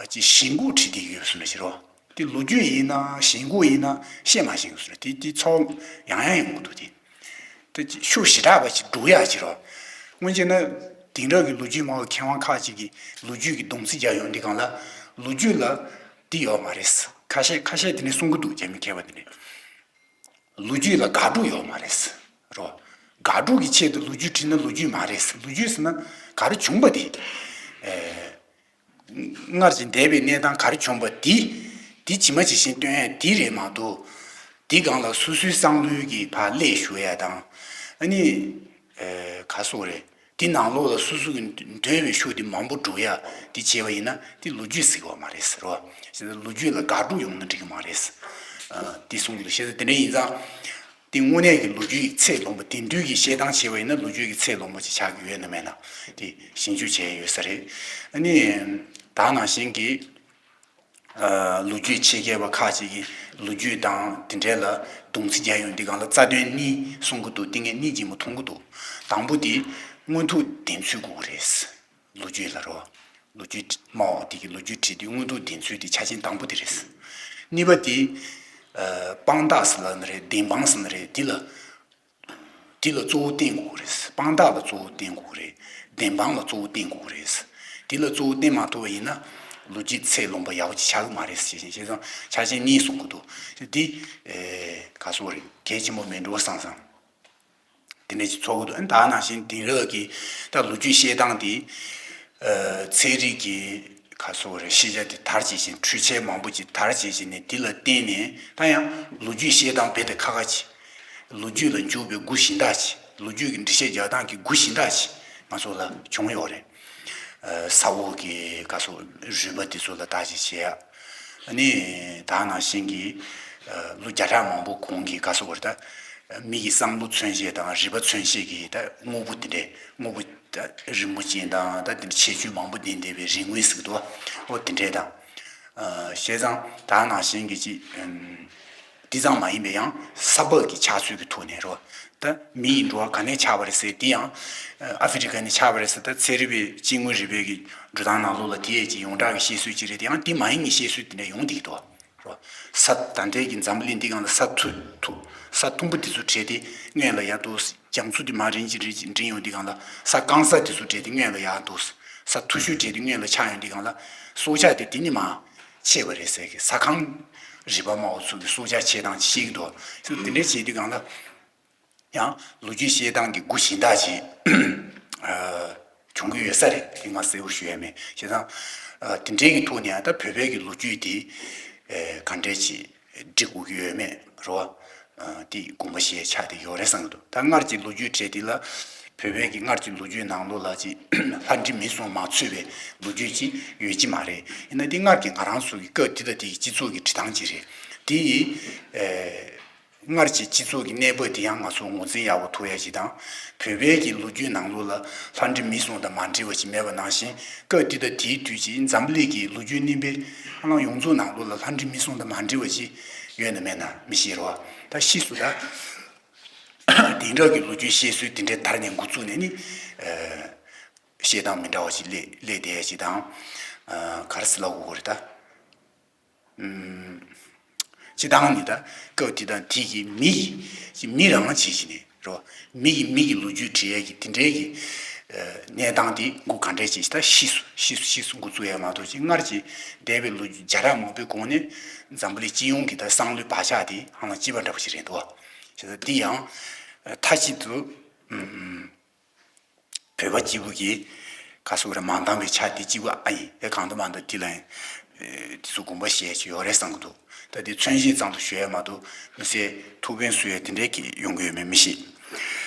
ཅིག་ཞེན་ཁོག་བྲིས་བསྡད་ཀྱི་ཡོད་ཟེར་ན་ཞེ་རོ། དེ་ལོ་རྒྱུས་ཡིན་ན་ཞེན་ཁོག་ཡིན་ན་བཤད་མ་ཤེས་ཀྱི་ཟེར་ན་དེ་དེ་ཚོར་ཡང་ཡང་ཡོང་གི་འདུག་དེ། དེ་ཤུགས་ཞེ་དྲག་པ་ཞིག་སྒྲུག་ཡག་ཅིག་རོ། སྔོན་ཆད་ན་དེང་རབས་ཀྱི་ལོ་རྒྱུས་སྨྲ་བ་མཁས་དབང་ཁག་ཅིག་གིས་ལོ་རྒྱུས་ཀྱི་སྡོམ་ཚིག་རྒྱག་ཡོང་དུས་སྒང་ལ་ལོ་རྒྱུས་ལ་འདི་ཡོད་མ་རེད། ཁ་ཤས་ཁ་ཤས་དེ་ནས་གསུང་གི་འདུག་རྒྱ་མི་མཁས་པ་དེ་ནས། ལོ་རྒྱུས་ལ་དགག་སྒྲུབ་ཡོད་མ་རེད། རོ། དགག་སྒྲུབ་ཀྱི་ཆེད་དུ་ལོ་རྒྱུས་བྲིས་ན་ལོ་རྒྱུས་མ་རེད། ལོ་རྒྱུས་ཟེར་ན་ག་རེ་བྱུང་པ་དེ། ཨེ། སྔར་གྱི་འདས་པའི་གནས་སྟངས་ག་རེ་བྱུང་པ་དེ། དེ་ཇི་མ་ཇི་བཞིན་སྟོན་ཡ་དེ་རེད་མ་གཏོགས། དེ་སྒང་ལ་སོ་སོའི་བསམ་བློའི་གི་ཕར་ཀླད་ཞུགས་ཡ་དང་། ཨ་ནི། ཨེ། ག་སོགས་རེད། དེ་ནང་ལོགས་ལ་སོ་སོ་གི་འདོད་པའི་ཕྱོགས་དེ་མང་པོ་འགྲོ་ཡ་དེ་བྱས་པ་ཡིན་ན་དེ་ལོ་རྒྱུས་ཟེར་གི་ཡོད་མ་རེད་ཟེར་བ། ལོ་རྒྱུས་ལ་དགག་སྒྲུབ་ཡོང་ན་འགྲིག་གི་མ་རེད། ཨ། དེ་གསུང་གི་འདུག་བྱས་ཙང་དེ་འདྲ་ཡིན་ཙང་། དེ་དངོས་གནས་ཀྱི་ལོ་རྒྱུས་ཀྱི་ཚད་ལོངས་པ་དེང་དུས་ཀྱི་བཤད་སྟངས་བྱས་པ་ཡིན་ན་ལོ་རྒྱུས་ཀྱི་ཚད་ལོངས་པ་ཅིག་ཆགས་ཀྱི་ཡོད་ན་མེད་ན་དེ་ཞིབ་འཇུག་བྱས་ཡོད་ས་རེད། ཨ་ནི། ད་ནང་བཞིན་གྱི། ལོ་རྒྱུས་ཆེད་མཁས་པ་ཁག་ཅིག་གིས་ལོ་རྒྱུས་དང་དེ་འབྲེལ་ལ་སྡོམ་ཚིག་རྒྱག་ཡོང་དུས་སྒང་ལ་རྩ་དོན་གཉིས་གསུང་གི་འདུག་དེ་ངས་གཉིས་ཀྱིས་མ་མཐོང་གི་འདུག་དང་པོ་དེ་མངོན་མཐོ་ལྡན་ཚུལ་དགོས་ཀྱི་རེད། ལོ་རྒྱུས་ལ་རོ། ལོ་རྒྱུས་སྨྲ་བ་དེ་གིས་ལོ་རྒྱུས་བྲིས་དུས་མངོན་མཐོ་ལྡན་ཚུལ་དེ་ཆ་རྐྱེན་དང་པོ་དེ་རེད། གཉིས་པ་དེ། དཔང་རྟགས་ཟེར་ན་རེད། བདེན་དཔང་ཟེར་ན་རེད། དེ་ལ། དེ་ལ་གཙོ་བོ་བསྟན་དགོས་ཀྱི་རེད། དཔང་རྟགས་ལ་གཙོ་བོ་བསྟན་དགོས་ཀྱི་རེད། བདེན་དཔང་ལ་གཙོ་བོ་བསྟན་དགོས་ཀྱི་རེད། དེ་ལ་གཙོ་བོ་བསྟན་མ་ཐུབ་པ་ཡིན་ན་ལོ་རྒྱུས་ཚད་ལོངས་པ་ཡག་པོ་ཅིག་ཆགས་ཀྱི་མ་རེད་ཟེར་བཞིན་བྱས་ཙང་ཆ་རྐྱེན་གཉིས་གསུང་གི་འདུག་དེ་ག་སོགས་རེད། གལ་ཆེན་པོ་མིན་འགྲོ་བསམ་བསམ་དེ་འདྲ་ཅིག་ཚོར་གི་འདུག་ཨ་ནི་ད་ནང་བཞིན་དེང་རབས་ཀྱི་ད་ལོ་རྒྱུས་བཤད་སྟངས་དེ་ཚན་རིག་གི་ག་སོགས་རེད། ཤེས་བྱ་དེ་དར་ཇེ་ཆེ་འཕྲུལ་ཆས་མང་པོ་ཅིག་དར་ཇེ་ཆེ་ནས་དེ་ལ་བརྟེན་ནས་ད་ཡང་ལོ་རྒྱུས་བཤད་སྟངས་རྦད་དེ་ཁག་ཁག་ཅིག་ལོ་རྒྱུས་ལ་འཇུག་པའི་སྒོ་གཞན་དག་ཅིག་ལོ་རྒྱུས་ཀྱི་འགྲེལ་བཤད་རྒྱག་སྟངས་ཀྱི་སྒོ་གཞན་དག་ཅིག་ང་ཚོ་ལ་བྱུང་ཡོད་རེད། ས་འོག་གི་ག་སོགས་རུས་པ་དེ་ཚོ་ལ་བརྟག་དཔྱད་བྱེད་ཡ། ཨ་ནི་ད་ནང་བཞིན་གྱི་ལོ་བརྒྱ་ཕྲག་མང་པོ་གོང་གི་ག་སོགས་རེད་ད། མི་ཡི་བསམ་བློ་མཚོན་བྱེད་དང་རིག་པ་མཚོན་བྱེད་ཀྱི་ད་དངོས་པོ་དེ་འདྲས་དངོས་པོ་ད་རིན་པོ་ཆེ་དང་ད་དེ་འདྲ་ཁྱད་ཆོས་མང་པོ་ལྡན་བསྡད་པའི་རིན་དངོས་ཟེར་གི་འདུག་འོ་དེ་འདྲས་དང་། བྱས་ཙང་ད་ནང་བཞིན་གྱི་ཅིག་དེ་ཙམ་མ་ཡིན་པའི་ཡང་ས་བབ་ཀྱི་ཆགས་ཚུལ་གྱི་ཐོག་ནས་རོ། ད་མི་ཡི་འགྲོ་བ་ག་ནས་ཆགས་པ་རེད་ཟེར་དེ་ཡང་ཨ་ཧྥེ་རི་ཁ་ནས་ཆགས་པ་རེད་ཟེར། ད་ཚན་རིག་པའི་སྐྱེ་དངོས་རིག་པའི་གི་འགྲོ་སྟངས་ནང་ལོགས་ལ་དེ་ཡས་ཀྱི་ཡོངས་གྲགས་ཀྱི་བཤད་སྲོལ་ཅིག་རེད་དེ་ཡང་དེ་མ་ཡིན་གྱི་བཤད་སྲོལ་དེ་འདྲ་ཡོང་བསྡད་ཀྱི་འདུག་རོ། ས་ད་ལྟའི་གི་འཛམ་བུ་གླིང་འདི་སྒང་ལ་ས་མཐོ་མཐོ་ས་མཐོན་པོ་དེ་ཚོ་བྲལ་ཏེ་སྔོན་ལ་ཡར་འགྲོ། རྒྱ་མཚོ་དེ་མར་རིམ་གྱིས་རིམ་གྱིས་འགྲིམ་ཡོང་དུས་སྒང་ལ་ས་རྐང་ས་དེ་ཚོ་བྲལ་ཏེ་སྔོན་ལ་ཡར་འགྲོ། ས་མཐོ་ཤོས་བྲལ་ཏེ་སྔོན་ལ་ཆགས་ཡོང་དུས་སྒང་ལ་སྲོག་ཆགས་དེ་དེ་ནས་མར་མཆེད་པ་རེད་ཟེར་གི། ས་ཁམས་རིག་པ་སྨྲ་བ་ཚོ་གི་སྲོག་ཆགས་མཆེད་སྟངས་ཅིག་བཤད་ཀྱི་འདུག་དེ་འདྲ་བྱེད་དུས་སྒང་ལ། ཡང་ལོ་རྒྱུས་བཤད་སྟངས་ཀྱི་སྒོ་གཞན་དག་ཅིག་ཨ། བྱུང་གི་ཡོད་ས་རེད། དེ་ང་གསལ་པོ་ཞུ་ཡ་མེད། བྱས་ཙང་ཨ། དེ་འདྲའི་གི་ཐོག་ནས་ད་བོད་པའི་གི་ལོ་རྒྱུས་དེ་ཨེ། ག་འདྲས་ཅིག་འབྲི་དགོས་ཀྱི་ཡོད་མེད་རོ། ཨ། དེ་དགོངས་པ་བཞེས་ཆགས་བསྡད་ཡོད་རེད་བསམ་གྱི་འདུག་ད་སྔར་གྱི་ལོ་རྒྱུས་གྲས་དེ་ལ་བོད་པའི་གི་སྔར་གྱི་ལོ་རྒྱུས་ནང་ལོགས་ལ་ཅིག་ལྷ་འདྲེ་མི་གསུམ་མ་ཚུད་པའི་ལོ་རྒྱུས་ཅིག་ཡོད་ཀྱི་མ་རེད། ཡིན་ན་དེ་སྔར་གྱི་ང་རང་ཚོ་གི་སྐབས་དེ་དང་དེ་གི་སྤྱི་ཚོགས་ཀྱི་འབྲི་སྟངས་ཅིག་རེད། དེ་ཡིས་ཨེ་སྔར་གྱི་སྤྱི་ཚོགས་ཀྱི་གནས་བབ་དེ་ཡང་ང་ཚོ་ངོས་འཛིན་ཡག་པོ་ཐུབ་ཡ་ཞིག་དང་། བོད་པའི་གི་ལོ་རྒྱུས་ནང་ལོགས་ལ་ལྷ་འདྲེ་མི་གསུམ་དང་མ་འདྲེས་པ་ཞིག་མེད་པ་ནང་བཞིན། སྐབས་དེ་དང་དེའི་དུས་ཀྱི་འཛམ་བུ་གླིང་གི་ལོ་རྒྱུས་རྙིང་པའི་ཧ་ལམ་ཡོངས་རྫོགས་ནང་ལོགས་ལ་ལྷ་འདྲེ་མི་གསུམ་དང་མ་འདྲེས་པ་ཞིག་ཡོད་ན་མེད་ན་མི་ཤེས་རོ། ད་ཕྱིས་སུ་ད་དེང་རབས་ཀྱི་ལོ་རྒྱུས་བཤད་སྲོལ་དེ་འདྲའི་དར་ནས་འགོ་བཙུགས་ནས་ནི་ཨ་བཤད་སྟངས་མི་འདྲ་བ་ཞིག་སླེབས་སླེབས་བསྡད་ཡ་ཞིག་དང་། ཨ་ག་རེ་ཟེར་ལབ་དགོས་རེད་ད། ཨུམ། སྤྱིར་བཏང་ནི་ད་སྐབས་དེ་དང་དེ་གི་མི་ཡི་མི་རང་བྱེད་བཞིན་ནས་རོ། མི་གི་མི་གི་ལོ་རྒྱུས་འབྲི་ཡས་ཀྱི་དེ་འདྲའི་གི་ཨ་གནས་སྟངས་དེ་འགོ་ག་འདྲས་བྱས་ཤིང་། ད་ཕྱིས་སུ་ཕྱིས་སུ་ཕྱིས་སུ་འགོ་བཙུགས་ཡས་མ་གཏོགས། ཅིག་སྔར་གྱི་འདས་པའི་ལོ་རྒྱུས་བརྒྱ་ཕྲག་མང་པོའི་གོང་ནས་འཛམ་བུ་གླིང་སྤྱི་ཡོངས་ཀྱི་ད་བསམ་བློའི་བག་ཆགས་དེ་ཧ་ལམ་གཅིག་པ་འདྲ་པོ་ཞིག་རེད་འདུག་བྱས་ཙང་དེ་ཡང་མཐའ་གཅིག་ཏུ་ཨུམ། བོད་པ་སྐྱིད་པོ་གི་ག་སོག་རེ་མང་དང་བའི་ཆ་དེ་གཅིག་པ་ཨ་ཡིན། ཨེ་གང་དུ་མང་དུ་དེ་ལ་ཡིན། དེ་ཚོ་དགོངས་པ་བཞེས་ཀྱི་ཡོད་རེད་བསམ་གི་འདུག་ད་དེ་མཚོན་བྱེད་ཙམ་དུ་ཞུ་ཡ་མ་གཏོགས་མི་སེར་ཐུགས་ཕན་གསོས་ཡ་དེ་འདྲའི་གི་ཡོང་གི་ཡོད་མེད་མི་ཤེས།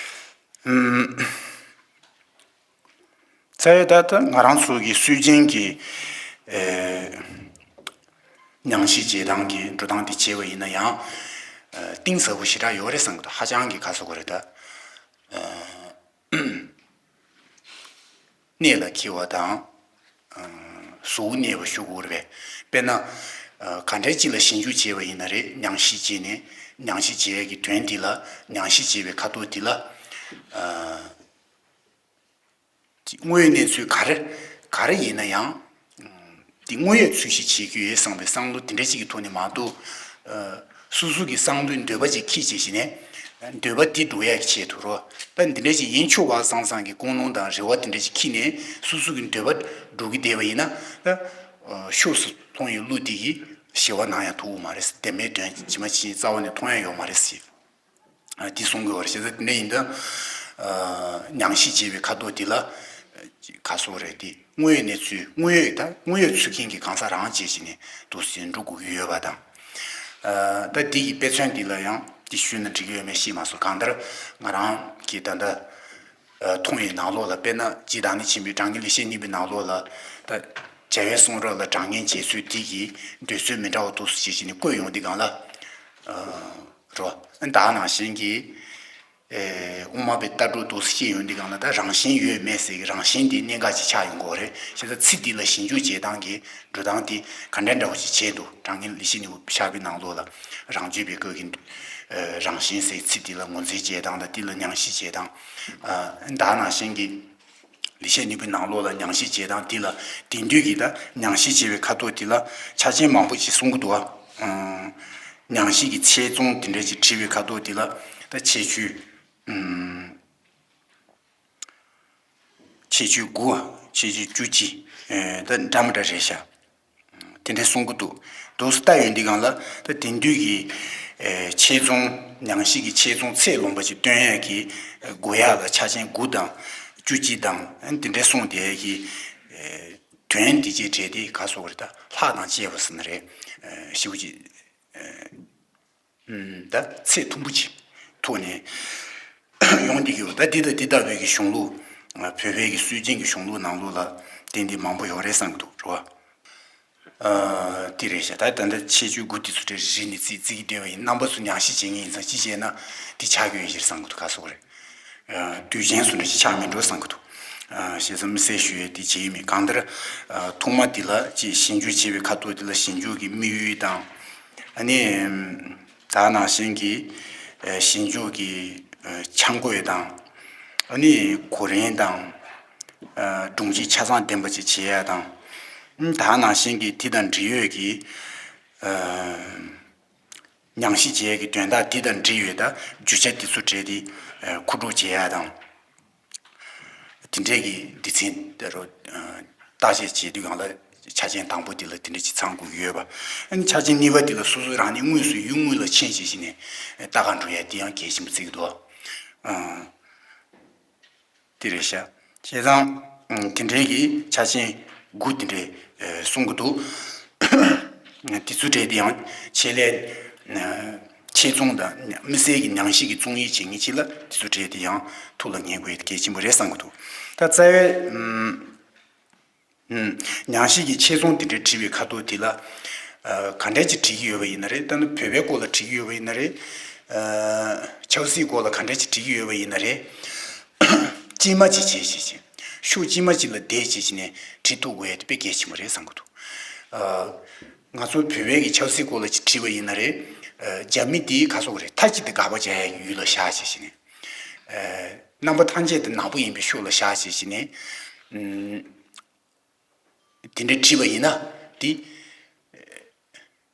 ཨུམ། རྩ་བའི་ད་ལྟ་ང་རང་ཚོ་གི་སྲོལ་རྒྱུན་གྱི་ཨེ་ཉམས་ཞིབ་བྱེད་སྟངས་ཀྱི་འགྲོ་སྟངས་དེ་བྱས་པ་ཡིན་ན་ཡང་ཨེ་གཏིང་ཟབ་པོ་ཞེ་དྲག་ཡོད་རེད་བསམ་གི་འདུག་ཧ་ཅང་གི་ག་སོག་རེད་ད། གནད་ལ་འཁེལ་བ་དང་། གཟུགས་གནས་པ་ཞུ་དགོས་རེད་པས། དཔེར་ན། ག་འདྲའི་ཅིག་ལ་ཞིབ་འཇུག་བྱས་པ་ཡིན་ན་རེད། ཉམས་ཞིབ་བྱས་ནས་ཉམས་ཞིབ་བྱས་ཡས་ཀྱི་དོན་དེ་ལ། ཉམས་ཞིབ་བྱས་པའི་ཁ་དོག་དེ་ལ། དངོས་ཡོད་གནས་ཚུལ་ག་རེ་ག་རེ་ཡིན་ན་ཡང་། དེ་དངོས་ཡོད་ཚུལ་བཞིན་བྱེད་རྒྱུ་ཡོད་བསམ་པའི་བསམ་བློ་དེ་འདྲ་ཞིག་གི་ཐོག་ནས་མ་གཏོགས། སོ་སོ་གི་བསམ་བློའི་འདོད་པ་ཅིག་ཁྱེར་བྱས་ཤིག་ནས། འདོད་པ་དེ་སྒྲུབ་ཡག་གི་ཆེད་དུ་རོ། ད་འདི་འདྲ་ཞིག་ཡིན་ཆོག་པ་བསམ་བསམ་གི་ཀུན་སློང་དང་རེ་བ་དེ་འདྲ་ཞིག་ཁྱེར་ནས་སོ་སོ་གི་འདོད་པ་སྒྲུབ་ཀྱི་བསྡད་པ་ཡིན་ན། ད་ཕྱོགས་སུ་ལྷུང་བའི་གླུ་དེ་གིས་ཞི་བ་ནམ་ཡང་ཐོབ་ཀྱི་མ་རེད། བདེན་པའི་དོན་ཇི་མ་ཇི་བཞིན་རྩ་བ་ནས་མཐོང་ཡག་ཡོད་མ་རེད་ཟེར། ཨ་འདི་གསུང་གི་ཡོད་རེད། བྱས་ཙང་དེ་འདྲ་ཡིན་ད། ཨ་ཉམས་ཞིབ་བྱེད་པའི་ཁ་དོག་འདི་ལ་ག་སོག་རེད། དེ་དངོས་ཡོད་གནས་ཚུལ། དངོས་ཡོད་ད་དངོས་ཡོད་ཚུལ་མཁན་གྱི་གང་ཟག་རང་བྱས་བྱས་ནས་འདུག་སེ་འགྲོ་དགོས་ཀྱི་ཡོད་པ་དང་། ཨ་ད་འདི་གི་དཔེ་མཚོན་འདི་ལ་ཡང་འདི་ཞུས་ན་འགྲིག་གི་ཡོད་མེད་ཤེས་མ་སོང་། གང་ལྟར་ང་རང་གིས་ད་ལྟ་ཨ་མཐོང་བའི་ནང་ལོགས་ལ། དཔེར་ན་རྗེ་བདག་ཉིད་ཆེན་པོའི་སྒྲ་སྙན་ལེགས་བཤད་སྙིང་པོའི་ནང་ལོགས་ལ། ད་བྱ་བའི་གསུང་རབ་ལ་སྒྲ་སྙན་འཇལ་ཚུལ་འདི་གི་འདོད་ཚུལ་མི་འདྲ་བ་འདུག་སེ་བྱས་བྱས་ནས་བཀོད་ཡོང་དུས་སྒང་ལ། ཨ་རོ། ད་ནང་བཞིན་གྱི་ཨེ་དབུ་མ་པའི་ལྟ་གྲུབ་འདུག་སེ་བཤད་ཡོང་དུས་སྒང་ལ། ད་རང་བཞིན་ཡོད་མེད་ཟེར་གྱི་རང་བཞིན་དེ་གནད་འགག་ཅིག་ཆགས་ཡོང་གི་ཡོད་རེད། བྱས་ཙང་ཚིག་འདི་ལ་ཞིབ་འཇུག་བྱེད་སྟངས་ཀྱི་འགྲོ་སྟངས་དེ་ག་འདྲ་འདྲ་བོ་ཞིག་བྱས་འདུག་སྒྲ་སྙན་ལེགས་བཤད་སྙིང་པོ་ཕྱག་དཔེའི་ནང་ལོགས་ལ་རང་བརྗོད་པའི་སྐབས་ཀྱི་ཨེ་རང་བཞིན་ཟེར་ཚིག་འདི་ལ་ངོས་འཛིན་བྱེད་སྟངས་དང་། འདི་ལ་ཉམས་ཞིབ་བྱེད་སྟངས། ཨ་ད་ནང་བཞིན་གྱི་ལེགས་བཤད་སྙིང་པོའི་ནང་ལོགས་ལ་ཉམས་ཞིབ་བྱེད་སྟངས་འདི་ལ། དེང་དུས་ཀྱི་ད་ཉམས་ཞིབ་བྱེད་པའི་ཁ་དོག་འདི་ལ་ཆ་རྐྱེན་མང་པོ་ཞིག་གསུང་གི་འདུག་ཨ། ཨང་། ཉམས་ཞིབ་ཀྱི་ཆེད་རྩོམ་དེ་འདྲ་ཅིག་བྲིས་པའི་ཁ་དོག་འདི་ལ་ད་ཁྱད་ཆོས། ཨང་། ཁྱད་ཆོས་དགུ། ཁྱད་ཆོས་བཅུ་གཅིག་ཨེ་ད་འདྲ་མི་འདྲ་རེད་ཤག་དེ་འདྲ་གསུང་གི་འདུག་འདུག་སེ་ལྟ་ཡོང་དུས་སྒང་ལ། ད་དེང་དུས་ཀྱི་ཨེ་ཆེད་རྩོམ། ཉམས་ཞིབ་ཀྱི་ཆེད་རྩོམ་ཚད་ལོངས་པ་ཅིག་སྟོན་ཡས་ཀྱི་ཨེ་དགོས་ཡག་ལ་ཆ་རྐྱེན་དགུ་དང་བཅུ་གཅིག་དང་། ཨ་ནི་དེ་འདྲ་གསུངས་བསྡད་ཡས་ཀྱི་ཨེ་དོན་དེ་ཅིག་བྲིས་ཏེ་ག་སོག་རེད། ད་ལྷག་དང་བཅས་པ་ཟེར་ན་རེད། ཨེ་ཞེ་པོ་ཅིག་ཨེ་ད་ཚད་མཐོན་པོ་ཅིག་ཐོག་ནས་ཡོང་བསྡད་ཀྱི་ཡོད། ད་འདི་དང་འདི་ལྟ་བུའི་གི་གཞུང་ལུགས། ཨ་བོད་པའི་གི་སྲོལ་རྒྱུན་གྱི་གཞུང་ལུགས་ནང་ལོགས་ལ་ཏན་ཏན་མང་པོ་ཡོད་རེད་བསམ་གྱི་འདུག་རེད་བ། ཨ་དེ་རེད་ཤག་ད་ད་ལྟ་ཁྱད་ཆོས་དགུ་དེ་ཚོ་དེ་རེ་རེ་ནས་བརྩི་བརྩི་གི་བསྡད་པ་ཡིན། རྣམ་པ་ཚོ་ཉམས་ཞིབ་བྱེད་མཁན་ཡིན་ཙང་ཅི་བྱས་ན་དེ་ཆགས་ཀྱི་ཡོད་ཤག་བསམ་གྱི་འདུག་ག་སོག་རེད། ཨ་དུས་ཆེན་བཟོ་འདྲ་ཞིག་ཆགས་མི་འགྲོ་བསམ་གྱི་འདུག་ཨ་བྱས་ཙང་མི་སེར་ཞུ་ཡས་དེ་བྱེད་ཀྱི་མེད། གང་ལྟར་ཨ་ཐོག་མ་དེ་ལ་ཅིག་ཞིབ་འཇུག་བྱེད་པའི་ཁ་ཐོག་དེ་ལ་ཞིབ་འཇུག་གི་དམིགས་ཡུལ་དང་། ཨ་ནི་ད་ནང་བཞིན་གྱི་ཨ་ཞིབ་འཇུག་གི་ཨ་འཆར་འགོད་དང་། ཨ་ནི་གོ་རིམ་དང་། ཨ་སྒྲོམ་གཞི་ཆ་ཚང་ལྡན་པ་ཅིག་བྱེད་ཡ་དང་། ཨ་ནི་ད་ནང་བཞིན་གྱི་དེ་དང་འབྲེལ་ཡོད་ཀྱི་ཨ་ཉམས་ཞིབ་བྱེད་ཡས་ཀྱི་དོན་དག་འདི་དང་འབྲེལ་ཡོད་ད་རྒྱུ་ཆ་འདི་ཚོ་བྲིས་ཏེ་ཨ་མཁོ་སྒྲུབ་བྱེད་ཡ་དང་། དེ་འདྲས་ཀྱི་སྡེ་ཚན་དེ་རུ་ཨ་བརྟག་དཔྱད་བྱེད་དུས་སྒང་ལ་ཆ་རྐྱེན་དང་པོ་འདི་ལ་དེ་འདྲས་ཅིག་ཚང་དགོས་ཀྱི་ཡོད་པ། ཨ་ནི་ཆ་རྐྱེན་གཉིས་པ་འདི་ལ་སོ་སོ་རང་ནས་དངོས་སུ་ཡུལ་དངོས་ལ་ཕྱིན་བྱས་བྱས་ནས་ལྟ་ག་འགྲོ་ཡ་འདི་ཡང་གལ་ཆེན་པོ་བརྩི་གི་འདུག་ཨ། དེ་རེད་ཤག་བྱས་ཙང་། ཨ་དེ་འདྲའི་གི་ཆ་རྐྱེན་དགུ་དེ་འདྲའི་ཨ་གསུང་གི་འདུག་དེ་ཚོ་བྲིས་ཏེ་ཡང་ཆེད་ལས་ཨ་ཆེད་རྩོམ་དང་དམིགས་བསལ་གྱི་ཉམས་ཞིབ་ཀྱི་རྩོམ་ཡིག་བྱེད་མཁན་ཅིག་ལ་དེ་ཚོ་བྲིས་ཏེ་ཡང་ཐུགས་ལ་ངེས་དགོས་གལ་ཆེན་པོ་རེད་བསམ་གི་འདུག་ད་རྩ་བའི་ཨ། ཨུམ། ཉམས་ཞིབ་ཀྱི་ཆེད་རྩོམ་དེ་འདྲ་བྲིས་པའི་ཁ་ཐོག་དེ་ལ། ག་འདྲ་ཅིག་བྲིས་ཀྱི་ཡོད་པ་ཡིན་ན་རེད། ད་ནི་བོད་པའི་སྐོར་ལ་བྲིས་ཀྱི་ཡོད་པ་ཡིན་ན་རེད། ཆབ་སྲིད་སྐོར་ལ་ག་འདྲ་ཅིག་བྲིས་ཀྱི་ཡོད་པ་ཡིན་ན་རེད། དཀྱིལ་མ་ཅིག་བྱས་བྱས་བྱས། ཤོག་དཀྱིལ་མ་ཅིག་ལ་བསྡད་བྱས་བྱས་ནས་བྲིས་ཐུབ་དགོས་ཡ་དེ་དཔེ་གལ་ཆེན་པོ་རེད་བསམ་གྱི་འདུག་ང་ཚོ་བོད་པའི་གི་ཆབ་སྲིད་སྐོར་ལ་ཅིག་བྲིས་པ་ཡིན་ན་རེད། རྒྱ་མི་དེའི་ཁ་སོག་རེད། མཐའ་གཅིག་ཏུ་དགག་པ་བྱ་ཡ་གི་ཡུལ་ལ་བཞག་བྱས་བྱས་ནས། རྣམ་པ་ཐམས་ཅད་དུ་ནག་པོ་ཡིན་པའི་ཤོག་ལ་བཞག་བྱས་བྱས་ནས། དེ་འདྲ་བྲིས་པ་ཡིན་ན་དེ།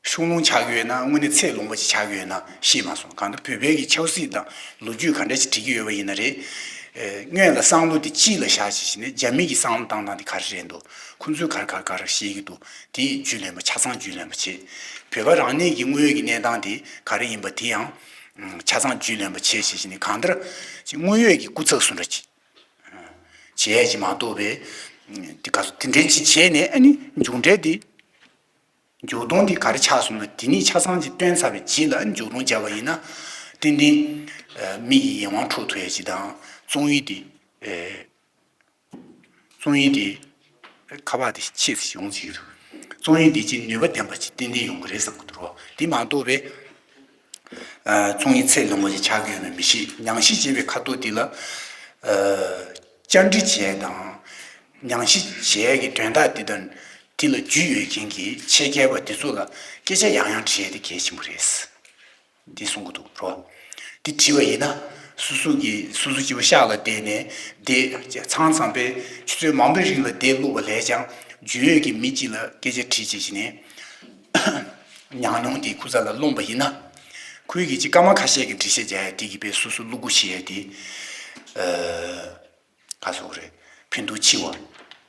ཤོག་ལོང་ཆགས་ཀྱི་ཡོད་ན། དངོས་གནས་ཚད་ལོངས་པ་ཅིག་ཆགས་ཀྱི་ཡོད་ན་ཤེས་མ་སོང་། གང་ལྟར་བོད་པའི་གི་ཆབ་སྲིད་དང་ལོ་རྒྱུས་ག་འདྲ་ཞིག་བྲིས་ཀྱི་ཡོད་པ་ཡིན་ན་རེད། ཨེ། སྔོན་ལ་བསམ་བློ་དེ་སྤྱི་ལ་བཞག་བྱས་བྱས་ནས། རྒྱ་མི་གི་བསམ་བློ་བཏང་སྟངས་དེ་ག་རེ་རེད་འདུག་ཁོང་ཚོས་ག་རེ་ག་རེ་ག་རེ་བཤད་ཀྱི་འདུག་དེ་རྒྱུས་ལོན་པ། ཆ་ཚང་རྒྱུས་ལོན་པ་བྱེད། བོད་པ་རང་ཉིད་ཀྱི་དངོས་ཡོད་ཀྱི་གནས་སྟངས་དེ་ག་རེ་ཡིན་པ་དེ་ཡང་ཆ་ཚང་རྒྱུས་ལོན་པ་བྱེད་བྱས་བྱས་ནས། གང་ལྟར་དངོས་ཡོད་ཀྱི་སྐུ་ཚབ་སུ་འདྲ་ཅིག་བྱེད་ཡས་ཅིག་མ་གཏོགས་པའི། དེ་ག་ཚོད་དེ་འདྲའི་ཅིག་བྱས་ནས། ཨ་ནི་མཇུག་འབྲས་དེ། མཇུག་སྡོམ་དེ་ག་རེ་ཆགས་སོང་ན། དེ་ཉིད་ཆ་ཚང་ཅིག་བཏོན་ཚར་བའི་རྗེས་ལ་མཇུག་སྡོམ་བརྒྱབ་པ་ཡིན་ན། ཏན་ཏན་མི་ཡི་ཡིད་དབང་འཕྲོག་ཐུབ་ཡ་ཅིག་དང་། རྩོམ་ཡིག་དེ། རྩོམ་ཡིག་དེ། ཁ་པར་དེ་ཕྱིས་སུ་ཡོང་ཅིག་རྩོམ་ཡིག་དེ་ཅིག་ནུས་པ་ལྡན་པ་ཅིག་ཏན་ཏན་ཡོང་གི་རེད་བསམ་གི་འདུག་རོ། དེ་མ་གཏོགས་པའི། རྩོམ་ཡིག་ཚད་ལོངས་པ་ཅིག་ཆགས་ཀྱི་ཡོད་མེད་མི་ཤེས། ཉམས་ཞིབ་བྱེད་པའི་ཁ་ཐོག་དེ་ལ། བཅར་འདྲི་བྱས་དང་། ཉམས་ཞིབ་བྱས་ཀྱི་དོན་དག་དེ་དང་དེ་ལ་རྒྱུས་ཡོད་མཁན་གྱི་ཆེད་མཁས་པ་དེ་ཚོ་ལ་སྐད་ཆ་ཡང་ཡང་དྲི་ཡས་དེ་གལ་ཆེན་པོ་རེད། འདི་གསུང་གི་འདུག་རོ། འདི་དྲི་བ་ཡིན་ན། སོ་སོ་གི་སོ་སོ་སྐྱིད་པོ་ཤག་ལ་བསྡད་ནས། འདི་ཚང་ཚང་པའི་ཆུ་ཚོད་མང་པོའི་རིང་ལ་བསྡད་བླུགས་པ་ལས་ཀྱང་། རྒྱུས་ཡོད་ཀྱི་མི་གཅིག་ལ་སྐད་ཆ་དྲིས་བྱས་བྱས་ནས། ཉམས་མྱོང་དེ་ཁོ་ཚོ་ལ་སློང་པ་ཡིན་ན། ཁོའི་གི་ཅིག་སྐར་མ་ཁ་ཤས་ཀྱི་འགྲེལ་བཤད་རྒྱག་ཡ་དེ་གི་དཔེ་སོ་སོ་བློ་སྒོ་ཕྱེ་ཡ་དེ། ཨ། ག་ཟེར་དགོས་རེད། ཕན་ཐོགས་ཆེ་བ་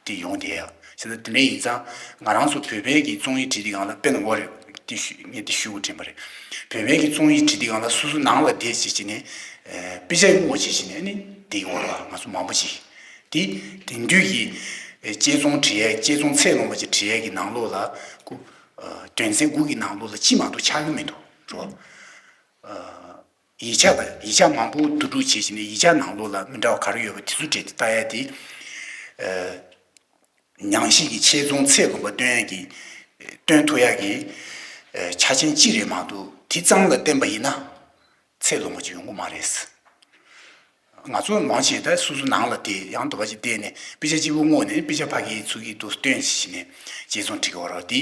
དེ་ཡོང་བསྡད་ཡ། བྱས་ཙང་དེ་འདྲ་ཡིན་ཙང་། ང་རང་ཚོ་བོད་པའི་གི་རྩོམ་ཡིག་བྲིས་དུས་སྒང་ལ། དཔེར་ན་འོ་རེད། དེ་ཞུ་ངས་དེ་ཞུ་དགོས་དྲན་པ་རེད། བོད་པའི་གི་རྩོམ་ཡིག་བྲིས་དུས་སྒང་ལ་སོ་སོ་ནང་ལ་བསྡད་བྱས་བྱས་ནས། ཨ། དཔེ་ཆ་སྔོག་བྱས་བྱས་ནས། ཨ་ནི་དེ་ཡོང་བ་རེད་པ། ང་ཚོ་མང་པོ་ཅིག་དེ་དེང་དུས་ཀྱི། ཨ། དཔྱད་རྩོམ་བྲིས་ཡ། དཔྱད་རྩོམ་ཚད་ལོངས་པ་ཅིག་བྲིས་ཡ་གི་ནང་ལོགས་ལ། ཀུ། ཨ། དོན་ཚན་དགུ་གི་ནང་ལོགས་ལ་གཅིག་མ་གཏོགས་ཆགས་ཀྱི་མི་འདུག་རོ། ཡིག་ཆ་དང་། ཡིག་ཆ་མང་པོ་བསྡུ་སྒྲུག་བྱས་བྱས་ནས། ཡིག་ཆ་ནང་ལོགས་ལ་མི་འདྲ་བ་ག་རེ་ཡོད་པ་དེ་ཚོ་བྲིས་ཏེ་ལྟ་ཡ་དེ། ཨ། ཉམས་ཞིབ་ཀྱི་དཔྱད་རྩོམ་ཚད་ལོངས་པ་སྟོན་ཡ་གི། སྟོན་ཐུབ་ཡ་གི། ཨ། ཆ་རྐྱེན་གཅིག་རེད་མ་གཏོགས། དེ་ཙམ་ལ་བརྟེན་པ་ཡིན་ན་ཚད་ལོངས་པ་ཅིག་ཡོང་གི་མ་རེད། ང་ཚོ་མང་ཆེ་ད་སོ་སོ་ནང་ལ་བསྡད། ཡང་དུ་བ་ཅིག་བསྡད་ནས་དཔེ་ཆ་གཅིག་པུ་སྔོག་ནས། དཔེ་ཆ་ཕ་གིའི་ཚུགས་ཀྱི་འདུག་སྟོན་བྱས་ནས་དཔྱད་རྩོམ་བྲིས་ཀྱི་ཡོད་རེད་པ། དེ།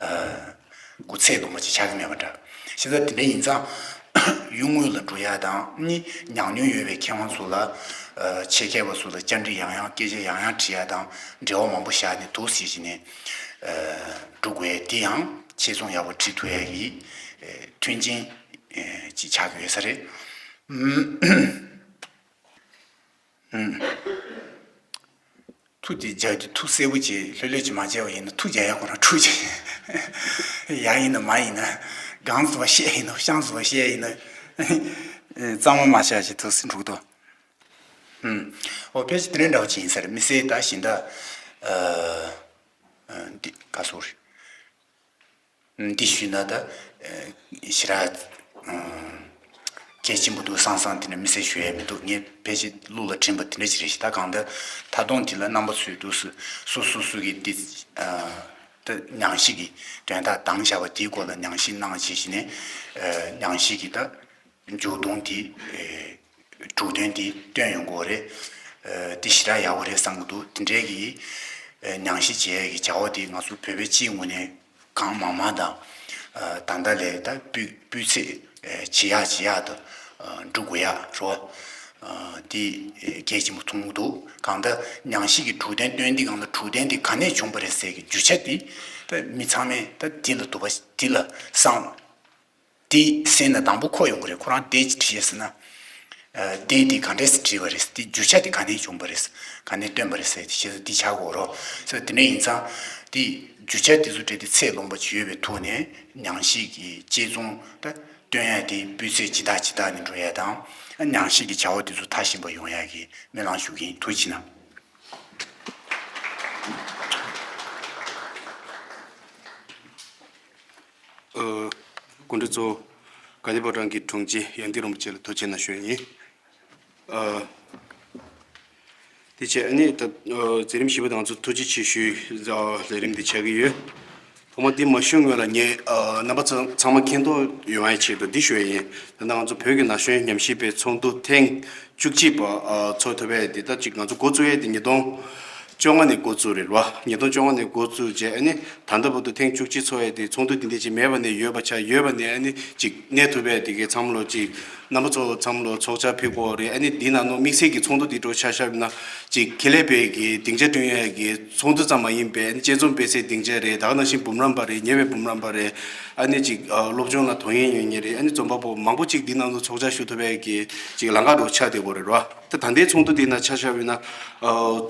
ཨ། ཀུ། ཚད་ལོངས་པ་ཅིག་ཆགས་ཀྱི་མེད་པ་འདྲ། བྱས་ཙང་དེ་འདྲ་ཡིན་ཙང་། ཡུལ་དངོས་ལ་འགྲོ་ཡ་དང་། ཨ་ནི་ཉམས་མྱོང་ཡོད་པའི་མཁས་དབང་ཚོ་ལ། ཨ། ཆེད་མཁས་པ་ཚོ་ལ་བཅར་འདྲི་ཡང་ཡང་། སྐད་ཆ་ཡང་ཡང་དྲི་ཡ་དང་། འབྲེལ་བ་མང་པོ་བཞག་ནས་འདུག་སེ་བྱས་ནས། ཨ། འགྲོ་དགོས་ཡ་དེ་ཡང་དཔྱད་རྩོམ་ཡག་པོ་བྲིས་ཐུབ་ཡ་གི། ཨ། མཐུན་རྐྱེན། ཨ། ཅིག་ཆགས་ཀྱི་ཡོད་ས་རེད། ཨུམ། ཐུགས་དེ་རྒྱག་རྒྱུ། ཐུགས་གསལ་པོ་བྱས། ལྷོད་ལྷོད་ཅིག་མ་བྱས་པ་ཡིན་ན། ཐུགས་རྒྱག་ཡ་ཁོ་རང་འཁྲུག་བྱས། ཡ་ཡིན་ན་མ་ཡིན་ན། གང་བཟོ་བ་བཤད་ཡིན་ན། ཤང་བཟོ་བ་བཤད་ཡིན་ན། གཙང་མ་མ་བཤད་ཅིག་ཐུགས་སེམས་འཁྲུག་དོ། ཨུམ། འོ། ཕལ་ཆེར་དེ་འདྲ་འདྲ་བོ་ཅིག་ཡིན་ས་རེད། མི་སེར་ད་གཞན་དག་ཨ། ཨ། འདི་ག་ཟེར་དགོས་རེད། འདི་ཞུས་ན་ད། ཨ། ཞེ་དྲག་ཨ། གལ་ཆེན་པོ་འདུག་བསམ་བསམ། དེ་འདྲ་མི་སེར་ཞུ་ཡ་མི་འདུག་ངས་ཕལ་ཆེར་གླུ་ལ་དྲན་པ་དེ་འདྲ་ཅིག་རེད་ཤག་ད་གང་ལྟར་ད་དུང་དེ་ལ་རྣམ་པ་ཚོས་འདུག་སེ་སོ་སོ་སོ་གི་དེ། ཨ། ད་ཉམས་ཞིབ་ཀྱི་དོན་དག་དང་བཞག་པ་དེའི་སྐོར་ལ་ཉམས་ཞིབ་གནང་བྱས་བྱས་ནས། ཨ། ཉམས་ཞིབ་ཀྱི་ད། མཇུག་སྡོམ་དེ། ཨེ། གྲུབ་དོན་དེ་སྟོན་ཡོང་གི་ཡོད་རེད། ཨེ། དེ་ཞེ་དྲག་ཡག་པོ་རེད་བསམ་གྱི་འདུག་དེ་འདྲའི་གི། ཨེ། ཉམས་ཞིབ་བྱེད་ཡས་ཀྱི་བྱ་བ་དེ་ང་ཚོ་བོད་པའི་སྤྱིའི་ངོས་ནས་གང་མང་མང་དང་། ཨེ། ད་ལྟ་ལས་ད་སྤུས་སྤུས་ཚད། ཨེ། ཇེ་ཡག་ཇེ་ཡག་ཏུ། ཨེ། འགྲོ་དགོས་ཡག་རེད་པ། ཨེ། དེ། ཨེ། གལ་ཆེན་པོ་མཐོང་གི་འདུག་གང་ལྟར་ཉམས་ཞིབ་ཀྱི་གྲུབ་དོན་སྟོན་དུས་སྒང་ལ། གྲུབ་དོན་དེ་ག་ནས་བྱུང་བ་རེད་ཟེར་གྱི་རྒྱུ་ཆ་དེ། ད་མི་ཚང་མས་ད་དེ་ལ་འདུག་པ། དེ་ལ་བསམ། དེ་སེམས་ནང་དང་པོ་འཁོར་ཡོང་གི་རེད། ཁོ་རང་དེ་ཅིག་བྲིས་ཟེར་ན། ཨ། དེ་དེ་ག་འདྲས་སེ་བྲིས་པ་རེད། དེ་རྒྱུ་ཆ་དེ་ག་ནས་བྱུང་བ་རེད། ག་ནས་བཏོན་པ་རེད་ཟེར་དེ་ཤེས་ས་དེ་ཆགས་དགོས་རེད། ཟེར་དེ་འདྲ་ཡིན་ཙང་། དེ་རྒྱུ་ཆ་དེ་ཚོ་བྲིས་ཏེ་ཚད་ལོངས་པ་ཅིག་ཡོད་པའི་ཐོག་ནས་ཉམས་ཞིབ་ཀྱི་དཔྱད་རྩོམ་ད་སྟོན་ཡ་དེ་སྤུས་ཚད་ཇེ་དག་ཇེ་དག་ནས་འགྲོ་ཡ་དང་། ཉམས་ཞིབ་ཀྱི་བྱ་བ་དེ་ཚོ་མཐར་ཕྱིན་པ་ཡོང་ཡ་གི་སྨོན་ལམ་ཞུ་གི་ཡིན། ཐུགས་རྗེ་ཆེ་གནང་། ཨ། སྐུ་མགྲོན་གཙོ་བོ་དགའ་ལྡན་ཕོ་བྲང་གི་དྲུང་ཆེ་ཡང་ལྡན་རིན་པོ་ཆེ་ལ་ཐུགས་རྗེ་ཆེ་གནང་ཞུ་ཡ་ཡིན། ཨ། དེ་བྱས་ཨ་ནི་ད། ཨ། མཛད་རིམ་བཞི་པ་དེ་ང་ཚོ་ཐུགས་རྗེ་ཆེ་ཞུའི་ལས་རིམ་དེ་ཆགས་ཀྱི་ཡོད། ཐོག་མ་འདི་མ་ཞུ་སྔོན་ལ་ངས་ཨ་རྣམ་པ་ཚང་ཚང་མ་མཁྱེན་རྟོགས་ཡོང་བའི་ཆེད་དུ་འདི་ཞུ་ཡ་ཡིན། ད་ལྟ་ང་ཚོ་བོད་ཀྱི་ན་གཞོན་ཉམས་ཞིབ་པའི་ཚོགས་འདུ་ཐེངས་བཅུ་གཅིག་པ་ཨ་ཚོགས་ཐུབ་པའི་འདི་ད་ཅིག་ང་ཚོ་འགོ་བཙུགས་ཡས་དེ་ཉིས་སྟོང་བཅོ་ལྔ་ནས་འགོ་བཙུགས་རེད་བ། ཉིས་སྟོང་བཅོ་ལྔ་ནས་འགོ་བཙུགས་རྗེས་ཨ་ནི་ད་ལྟ་བར་དུ་ཐེངས་བཅུ་གཅིག་ཚོགས་ཡས་དེ་ཚོགས་འདུ་འདི་འདྲ་ཅིག་མེད་པ་ནས་ཡོད་པ་ཆགས། ཡོད་པ་ནས་ཨ་ནི་ཅིག་གནས་ཐུབ་པའི་དེ་གའི་ཚང་མ་ལོ་ཅིག་རྣམ་པ་ཚོ་ཚང་མ་ལོ་ཚོགས་བཅར་ཕེབས་ཀྱི་ཡོད་རེད། ཨ་ནི་འདི་ནང་ལོ་དམིགས་བསལ་གྱི་ཚོགས་འདུ་འདི་འདྲ་ཆ་བཞག་ན་ཅིག་ཁེ་ལས་པའི་གི་སྡིངས་ཆ་བསྐྲུན་ཡས་ཀྱི་ཚོགས་འདུ་ཙམ་མ་ཡིན་པའི་ཨ་ནི་དཔྱད་རྩོམ་སྤེལ་སའི་སྡིངས་ཆ་རེད། ད་ག་ནང་བཞིན་འབུམ་རམས་པ་རེད། ཉེ་བའི་འབུམ་རམས་པ་རེད། ཨ་ནི་ཅིག་ཨ་སློབ་སྦྱོང་ལ་དོ་དབྱིངས་ཡོད་མཁན་རེད། ཨ་ནི་རྩོམ་པ་པོ་མང་པོ་ཅིག་འདི་ནང་དུ་ཚོགས་བཅར་ཞུ་ཐུབ་པའི་གི་ཅིག་ལམ་ཁ་འདྲ་ཆགས་བསྡད་ཡོད་རེད་རོ། ད་ད་ལྟའི་ཚོགས་འདུ་འདི་ནང་ཆ་བཞག་པ་ཡིན་ན་ཨ་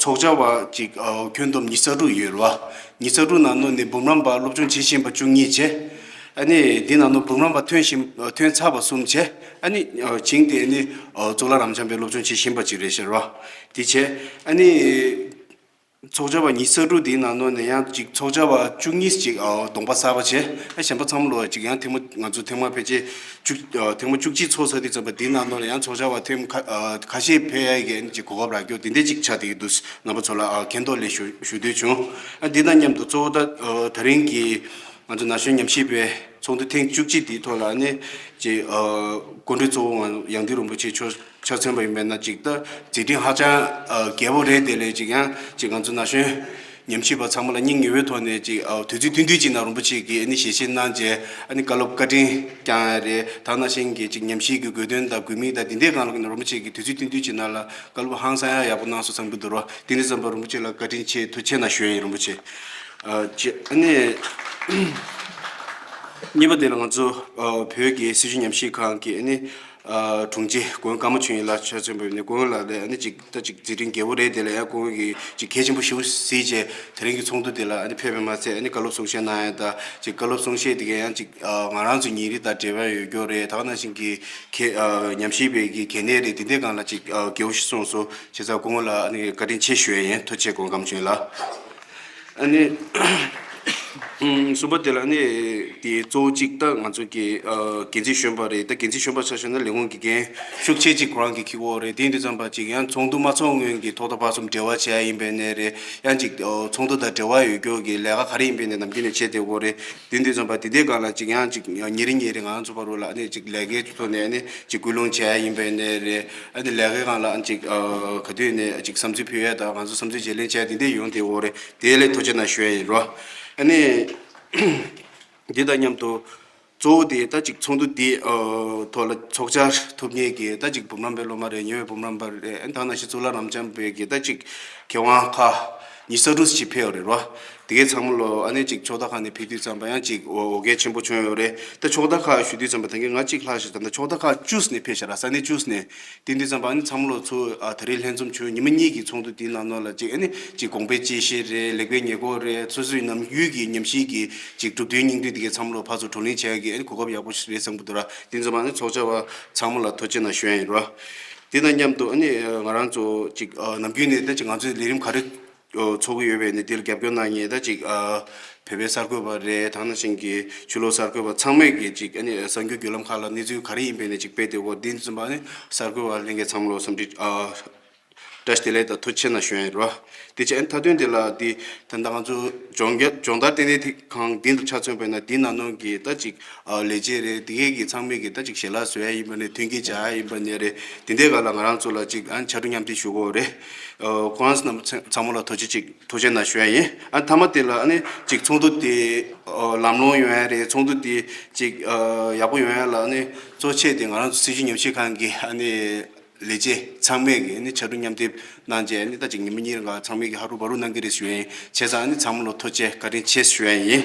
ཚོགས་བཅར་བ་ཅིག་ཨ་ཁྱོན་བསྡོམས་ཉི་ཤུ་རྩ་དྲུག་ཡོད་རེད་བ། ཉི་ཤུ་རྩ་དྲུག་ནང་ནས་འབུམ་རམས་པ་སློབ་སྦྱོང་བྱེད་བཞིན་པ་བཅུ་གཉིས་བྱས། ཨ་ནི་འདི་ནང་ནས་འབུམ་རམས་པ་ཐོན་བཞིན་ཐོན་ཚར་བ་གསུམ་བྱས། ཨ་ནི་ཨ་བྱིངས་དེ་ཨ་ནི་ཨ་གཙུག་ལག་རབ་འབྱམས་པའི་སློབ་སྦྱོང་བྱེད་བཞིན་པ་ཅིག་རེད་ཟེར་བ། དེ་བྱས་ཨ་ནི་ཚོགས་བཅར་བ་ཉི་ཤུ་རྩ་དྲུག་དེའི་ནང་ནས་ཡང་ཅིག་ཚོགས་བཅར་བ་བཅུ་གཉིས་ཅིག་ཨ་གདོང་པ་གསར་པ་བྱས། ཨ་གཞན་པ་ཚང་མ་ལོ་ཅིག་ཡང་ཐེངས་མ་ང་ཚོ་ཐེངས་མ་ཕལ་ཆེར་བཅུ་ཨ་ཐེངས་མ་བཅུ་གཅིག་ཚོགས་ཚར་དུས་ཙམ་པ་དེའི་ནང་ནས་ཡང་ཚོགས་བཅར་བ་ཐེངས་ཁ་ཨ་ཁ་ཤས་ཕེབས་ཡ་གི་ཅིག་གོ་སྐབས་རག་རྒྱུ་དེ་འདྲ་ཅིག་ཆགས་བསྡད་ཀྱི་འདུག་རྣམ་པ་ཚོ་ལ་ཨ་མཁྱེན་རྟོགས་ལས་ཞུ་ཞུ་འདོད་བྱུང་། ཨ་འདི་དང་མཉམ་དུ་གཙོ་བོ་ད་ཨ་ད་རིང་གི་ང་ཚོ་ན་གཞོན་ཉམས་ཞིབ་པའི་ཚོགས་འདུ་ཐེངས་བཅུ་གཅིག་དེའི་ཐོག་ལ་ཨ་ནི་ཅིག་ཨ་སྐུ་མགྲོན་གཙོ་བོ་ང་ཡང་སྟེང་རིན་པོ་ཆེ་མཆོག་ཆ་མཚོན་པ་ཡིན་པས་ན་ཅིག་ད་མཛད་འཕྲིན་ཧ་ཅང་ཨ་རྒྱས་པོ་རེད། དེ་ལས་ཅིག་ཡང་ཅིག་ང་ཚོ་ན་གཞོན་ཉམས་ཞིབ་པ་ཚང་མ་ལ་སྙིང་ཉེ་བོའི་ཐོག་ནས་ཅིག་ཨ་དུས་ཚོད་ཐུང་ཐུང་ཅིག་ནང་རིན་པོ་ཆེ་གིས་ཨ་ནི་ཞལ་བཞེས་གནང་རྗེས་ཨ་ནི་བཀའ་སློབ་བཀའ་དྲིན་བསྐྱངས་ཡ་རེད། ད་ནང་བཞིན་གྱི་ཅིག་ཉམས་ཞིབ་ཀྱི་དགོས་དོན་དང་དགོས་དམིགས་དང་དེ་འདྲའི་སྒང་ལ་རིན་པོ་ཆེ་གིས་དུས་ཚོད་ཐུང་ཐུང་ཅིག་ནང་ལ་བཀའ་སློབ་ཧང་སང་ཡ་ཡག་པོ་གནང་སོང་བསམ་གྱི་འདུག་རོ། དེ་འདྲ་བསམ་པ་རིན་པོ་ཆེ་ལ་བཀའ་དྲིན་ཆེ། ཐུགས་རྗེ་ཆེ་གནང་ཞུ་ཡ་ཡིན། རིན་པོ་ཆེ། ཨ་ཅེ་ཨ་ནི་གཉིས་པ་དེ་ལ་ང་ཚོ་ཨ་བོད་ཀྱི་སྲིད་བྱུས་ཉམས་ཞིབ་ཁང་གི་ཨ་ནི་ཨ་དྲུང་ཆེ་སྐུ་ངོ་ཀརྨ་ཆོས་དབྱིངས་ལགས་ཆ་མཚོན་པ་ཡིན་ན་སྐུ་ངོ་ལགས་ལ་ཨ་ནི་ཅིག་ད་ཅིག་མཛད་འཕྲིན་རྒྱས་པོ་རེད། དེ་ལ་ཡང་སྐུ་ངོ་གིས་ཅིག་གལ་ཆེན་པོ་ཞེ་པོ་གཟིགས་བྱས་དེ་རིང་གི་ཚོགས་འདུ་དེ་ལ་ཨ་ནི་ཕེབས་པ་མ་ཟད་ཨ་ནི་བཀའ་སློབ་གསུང་བཤད་གནང་ཡ་དང་ཅིག་བཀའ་སློབ་གསུང་བཤད་དེ་ག་ཡང་ཅིག་ཨ་ང་རང་ཚོའི་ཉིན་རེ་དང་འབྲེལ་བ་ཡོད་རྒྱུ་རེད། ད་ག་ནང་བཞིན་གྱི་གལ་ཨ་ཉམས་ཞིབ་པའི་གི་གལ་གནད་རེད། དེ་འདྲའི་སྒང་ལ་ཅིག་ཨ་རྒྱས་པོ་ཞིག་གསུངས་སོང་། བྱས་ཙང་སྐུ་ངོ་ལ་ཨ་ནི་བཀའ་དྲིན་ཆེ་ཞུ་ཡ་ཡིན། ཐུགས་རྗེ་ཆེ་སྐུ་ངོ་ཀརྨ་ཆོས་དབྱིངས་ལགས། ཨ་ནི་གསུམ་པ་དེ་ལ་ཨ་ནི་དེ་གཙོ་བོ་གཅིག་ད་ང་ཚོ་གི་ཨ་འགན་འཛིན་གཞོན་པ་རེད། ད་འགན་འཛིན་གཞོན་པ་ཆ་བཞག་ན་ལས་ཁུངས་ཀྱི་འགན་ཤུགས་ཆེ་གཅིག་ཁོ་རང་གིས་འཁྱེར་གྱི་ཡོད་རེད། དེ་ཡིན་དུས་ཙམ་པ་གཅིག་ཡང་ཚོགས་འདུ་མ་ཚོགས་སྔོན་གྱི་ཐོག་མཐའ་བར་གསུམ་འབྲེལ་བ་བྱེད་ཡ་ཡིན་པའི་ནས་རེད། ཡང་གཅིག་ཨ་ཚོགས་འདུ་དང་འབྲེལ་བ་ཡོད་རྒྱུ་གི་ལས་ཀ་ག་རེ་ཡིན་པའི་ནས་ནམ་རྒྱུན་ནས་བྱེད་བསྡད་ཀྱི་ཡོད་རེད། དེ་དུས་ཙམ་པ་དེ་དེའི་སྒང་ལ་ཅིག་ཡང་ཅིག་ཉིན་རེ་ཉིན་རེ་ང་ཚོ་བར་དུ་ལ་ཨ་ནི་ཅིག་ལས་ཀའི་ཐོག་ནས་ཨ་ནི་ཅིག་སྐུལ་སློང་བྱེད་ཡ་ཡིན་པའི་ནས་རེད། ཨ་ནི་ལས་ཀའི་སྒང་ལ་ཨ་ནི་ཅིག་ཨ་ག་དུས་ནས་ཅིག་བསམ་ཚུལ་ཕུལ་ཡ་དང་ང་ཚོ་བསམ་ཚུལ་བརྗེ་ལེན་བྱེད་ཡ་དེ་འདྲ་ཡོང་བསྡད་ཡོད་རེད། དེ་ལ་ཐུགས་རྗེ་གནང་ཞུ་ཡ་ཡིན་རོ། ཨ་ནི་འདི་དང་མཉམ་དུ་གཙོ་བོ་དེ་ད་ཅིག་ཚོགས་འདུ་འདི་ཨ་ཐོག་ལ་ཚོགས་བཅར་ཐུབ་མཁན་གྱི་ད་ཅིག་འབུམ་རམས་པའི་སློབ་མ་རེད། ཉེ་བའི་འབུམ་རམས་པ་རེད། ཨ་ནི་ད་ནང་བཞིན་གཙུག་ལག་རབ་འབྱམས་པའི་གི་ད་ཅིག་མཁས་དབང་ཁག་ཉི་ཤུ་རྩ་དྲུག་ཅིག་ཕེབས་ཡོད་རེད་རོ། དེ་གའི་ཚང་མ་ལོ་ཨ་ནི་ཅིག་ཕྱོགས་མཐའ་ཁག་ནས་ཕེབས་དུས་ཙམ་པ་ཡང་ཅིག་འོ་འོ་གལ་ཆེན་པོ་བྱུང་ཡོད་རེད། ད་ཕྱོགས་མཐའ་ཁག་ཞུ་དུས་ཙམ་པ་ད་གིན་ང་གཅིག་ལྷག་ཞིག་ད་ལྟ་ཕྱོགས་མཐའ་ཁག་བཅུ་ནས་ཕེབས་ཤག་ར། ས་གནས་བཅུ་ནས། དེ་དུས་ཙམ་པ་ཨ་ནི་ཚང་མ་ལོ་ཚུར་ཨ་ད་རེས་ལྷན་འཛོམས་བྱུང་ཉི་མ་གཉིས་ཀྱི་ཚོགས་འདུ་དེའི་ནང་ལོགས་ལ་ཅིག་ཨ་ནི་ཅིག་དགོངས་པའི་དཔྱད་གཞི་རེད། ལེགས་པའི་ཉེས་འགོག་རེད། སོ་སོའི་ནམ་རྒྱུན་གྱི་ཉམས་ཞིབ་ཀྱི་ཅིག་གྲུབ་དོན་སྙིང་བསྡུས་དེ་གའི་ཚང་མ་ལོ་ཕར་ཚུར་བགྲོ་གླེང་བྱེད་ཡ་གི་ཨ་ནི་གོ་སྐབས་ཡག་པོ་ཞིག་རེད་བསམ་གྱི་འདུག་ར། དེ་ཙམ་པ་ཨ་ནི་ཚོགས་བཅར་བ་ཚང་མ་ལ་ཐུགས་རྗེ་གནང་ཞུ་ཡ་ཡིན་ར། དེ་དང་མཉམ་དུ་ཨ་ནི་ང་རང་ཚོ་ཅིག་ཨ་ནམ་རྒྱུན་ནས་ད་ཅིག་ང་ཚོའི་ལས་རིམ་ག་རེ་ཚོགས་ཀྱི་ཡོད་པའི་ནི་དེ་ལ་རྒྱབ་སྐྱོར་གནང་མཁན་ད་ཅིག་ཨ་བོད་པའི་གསར་འགོད་པ་རེད། ད་ནང་བཞིན་གྱི་ཆོས་ལུགས་གསར་འགོད་པ་ཚང་མས་ཀྱི་ཅིག་ཨ་ནི་གསར་འགྱུར་བརྒྱུད་ལམ་ཁག་ལ་གནས་ཚུལ་ག་རེ་ཡིན་པའི་ནི་ཅིག་སྤེལ་བསྡད་ཡོད། དེ་ཙམ་པ་ནི་གསར་འགོད་པ་ལྷན་རྒྱས་ཚང་མ་ལོ་འཚམས་འདྲི་ཨ་བཀྲ་ཤིས་བདེ་ལེགས་དང་ཐུགས་རྗེ་ཆེ་གནང་ཞུ་ཡ་ཡིན་རོ། དེ་ཅིག་ཨ་ནི་མཐའ་དོན་དེ་ལ་དེ་ད་ལྟ་ང་ཚོ་སྦྱོང་རྒྱ་སྦྱོང་བརྡར་ལྟེ་གནས་དེ་ཁང་འདི་ལ་ཆ་མཚོན་པ་ཡིན་ན་འདི་ནང་ནང་གི་ད་ཅིག་ཨ་ལས་བྱེད་རེད། དེ་གས་ཀྱི་ཚང་མས་ཀྱི་ད་ཅིག་ཞལ་ལག་བཟོ་ཡ་ཡིན་པ་ནས་མཐུན་རྐྱེན་སྦྱར་ཡ་ཡིན་པ་ནས་རེད། དེ་འདྲའི་སྒང་ལ་ང་རང་ཚོ་ལ་ཅིག་ཨ་ནི་ཕྱར་གྲུ་མཉམ་འདེགས་ཞུ་དགོས་རེད། ཨ་ཁོང་རྣམས་ཚང་མ་ལ་ཐུགས་རྗེ་ཅིག་ཐུགས་རྗེ་གནང་ཞུ་ཡ་ཡིན། ཨ་མཐའ་མ་དེ་ལ་ཨ་ནི་ཅིག་ཚོགས་འདུ་དེ་ཨ་ལམ་ལྷོང་ཡོང་ཡ་རེད། ཚོགས་འདུ་དེ་ཅིག་ཨ་ཡག་པོ་ཡོང་ཡ་ལ་ཨ་ནི་གཙོ་ཆེ་དེ་ང་རང་ཚོ་སྲིད་བྱུས་ཉམས་ཞིབ་ཁང་གི་ཨ་ནི་ལས་བྱེད་ཚང་མས་ཀྱི་ཨ་ནི་ཕྱར་གྲུ་མཉམ་འདེགས་གནང་རྗེས་ཨ་ནི་ད་ཅིག་ཉི་མ་གཉིས་རིང་ག་ཚང་མས་ཀྱི་ཧ་རུ་བ་རུ་གནང་གི་རེད་ཞུ་ཡ་ཡིན། བྱས་ཙང་ཨ་ནི་ཚང་མ་ལ་ཐུགས་རྗེ་བཀའ་དྲིན་ཆེ་ཞུ་ཡ་ཡིན།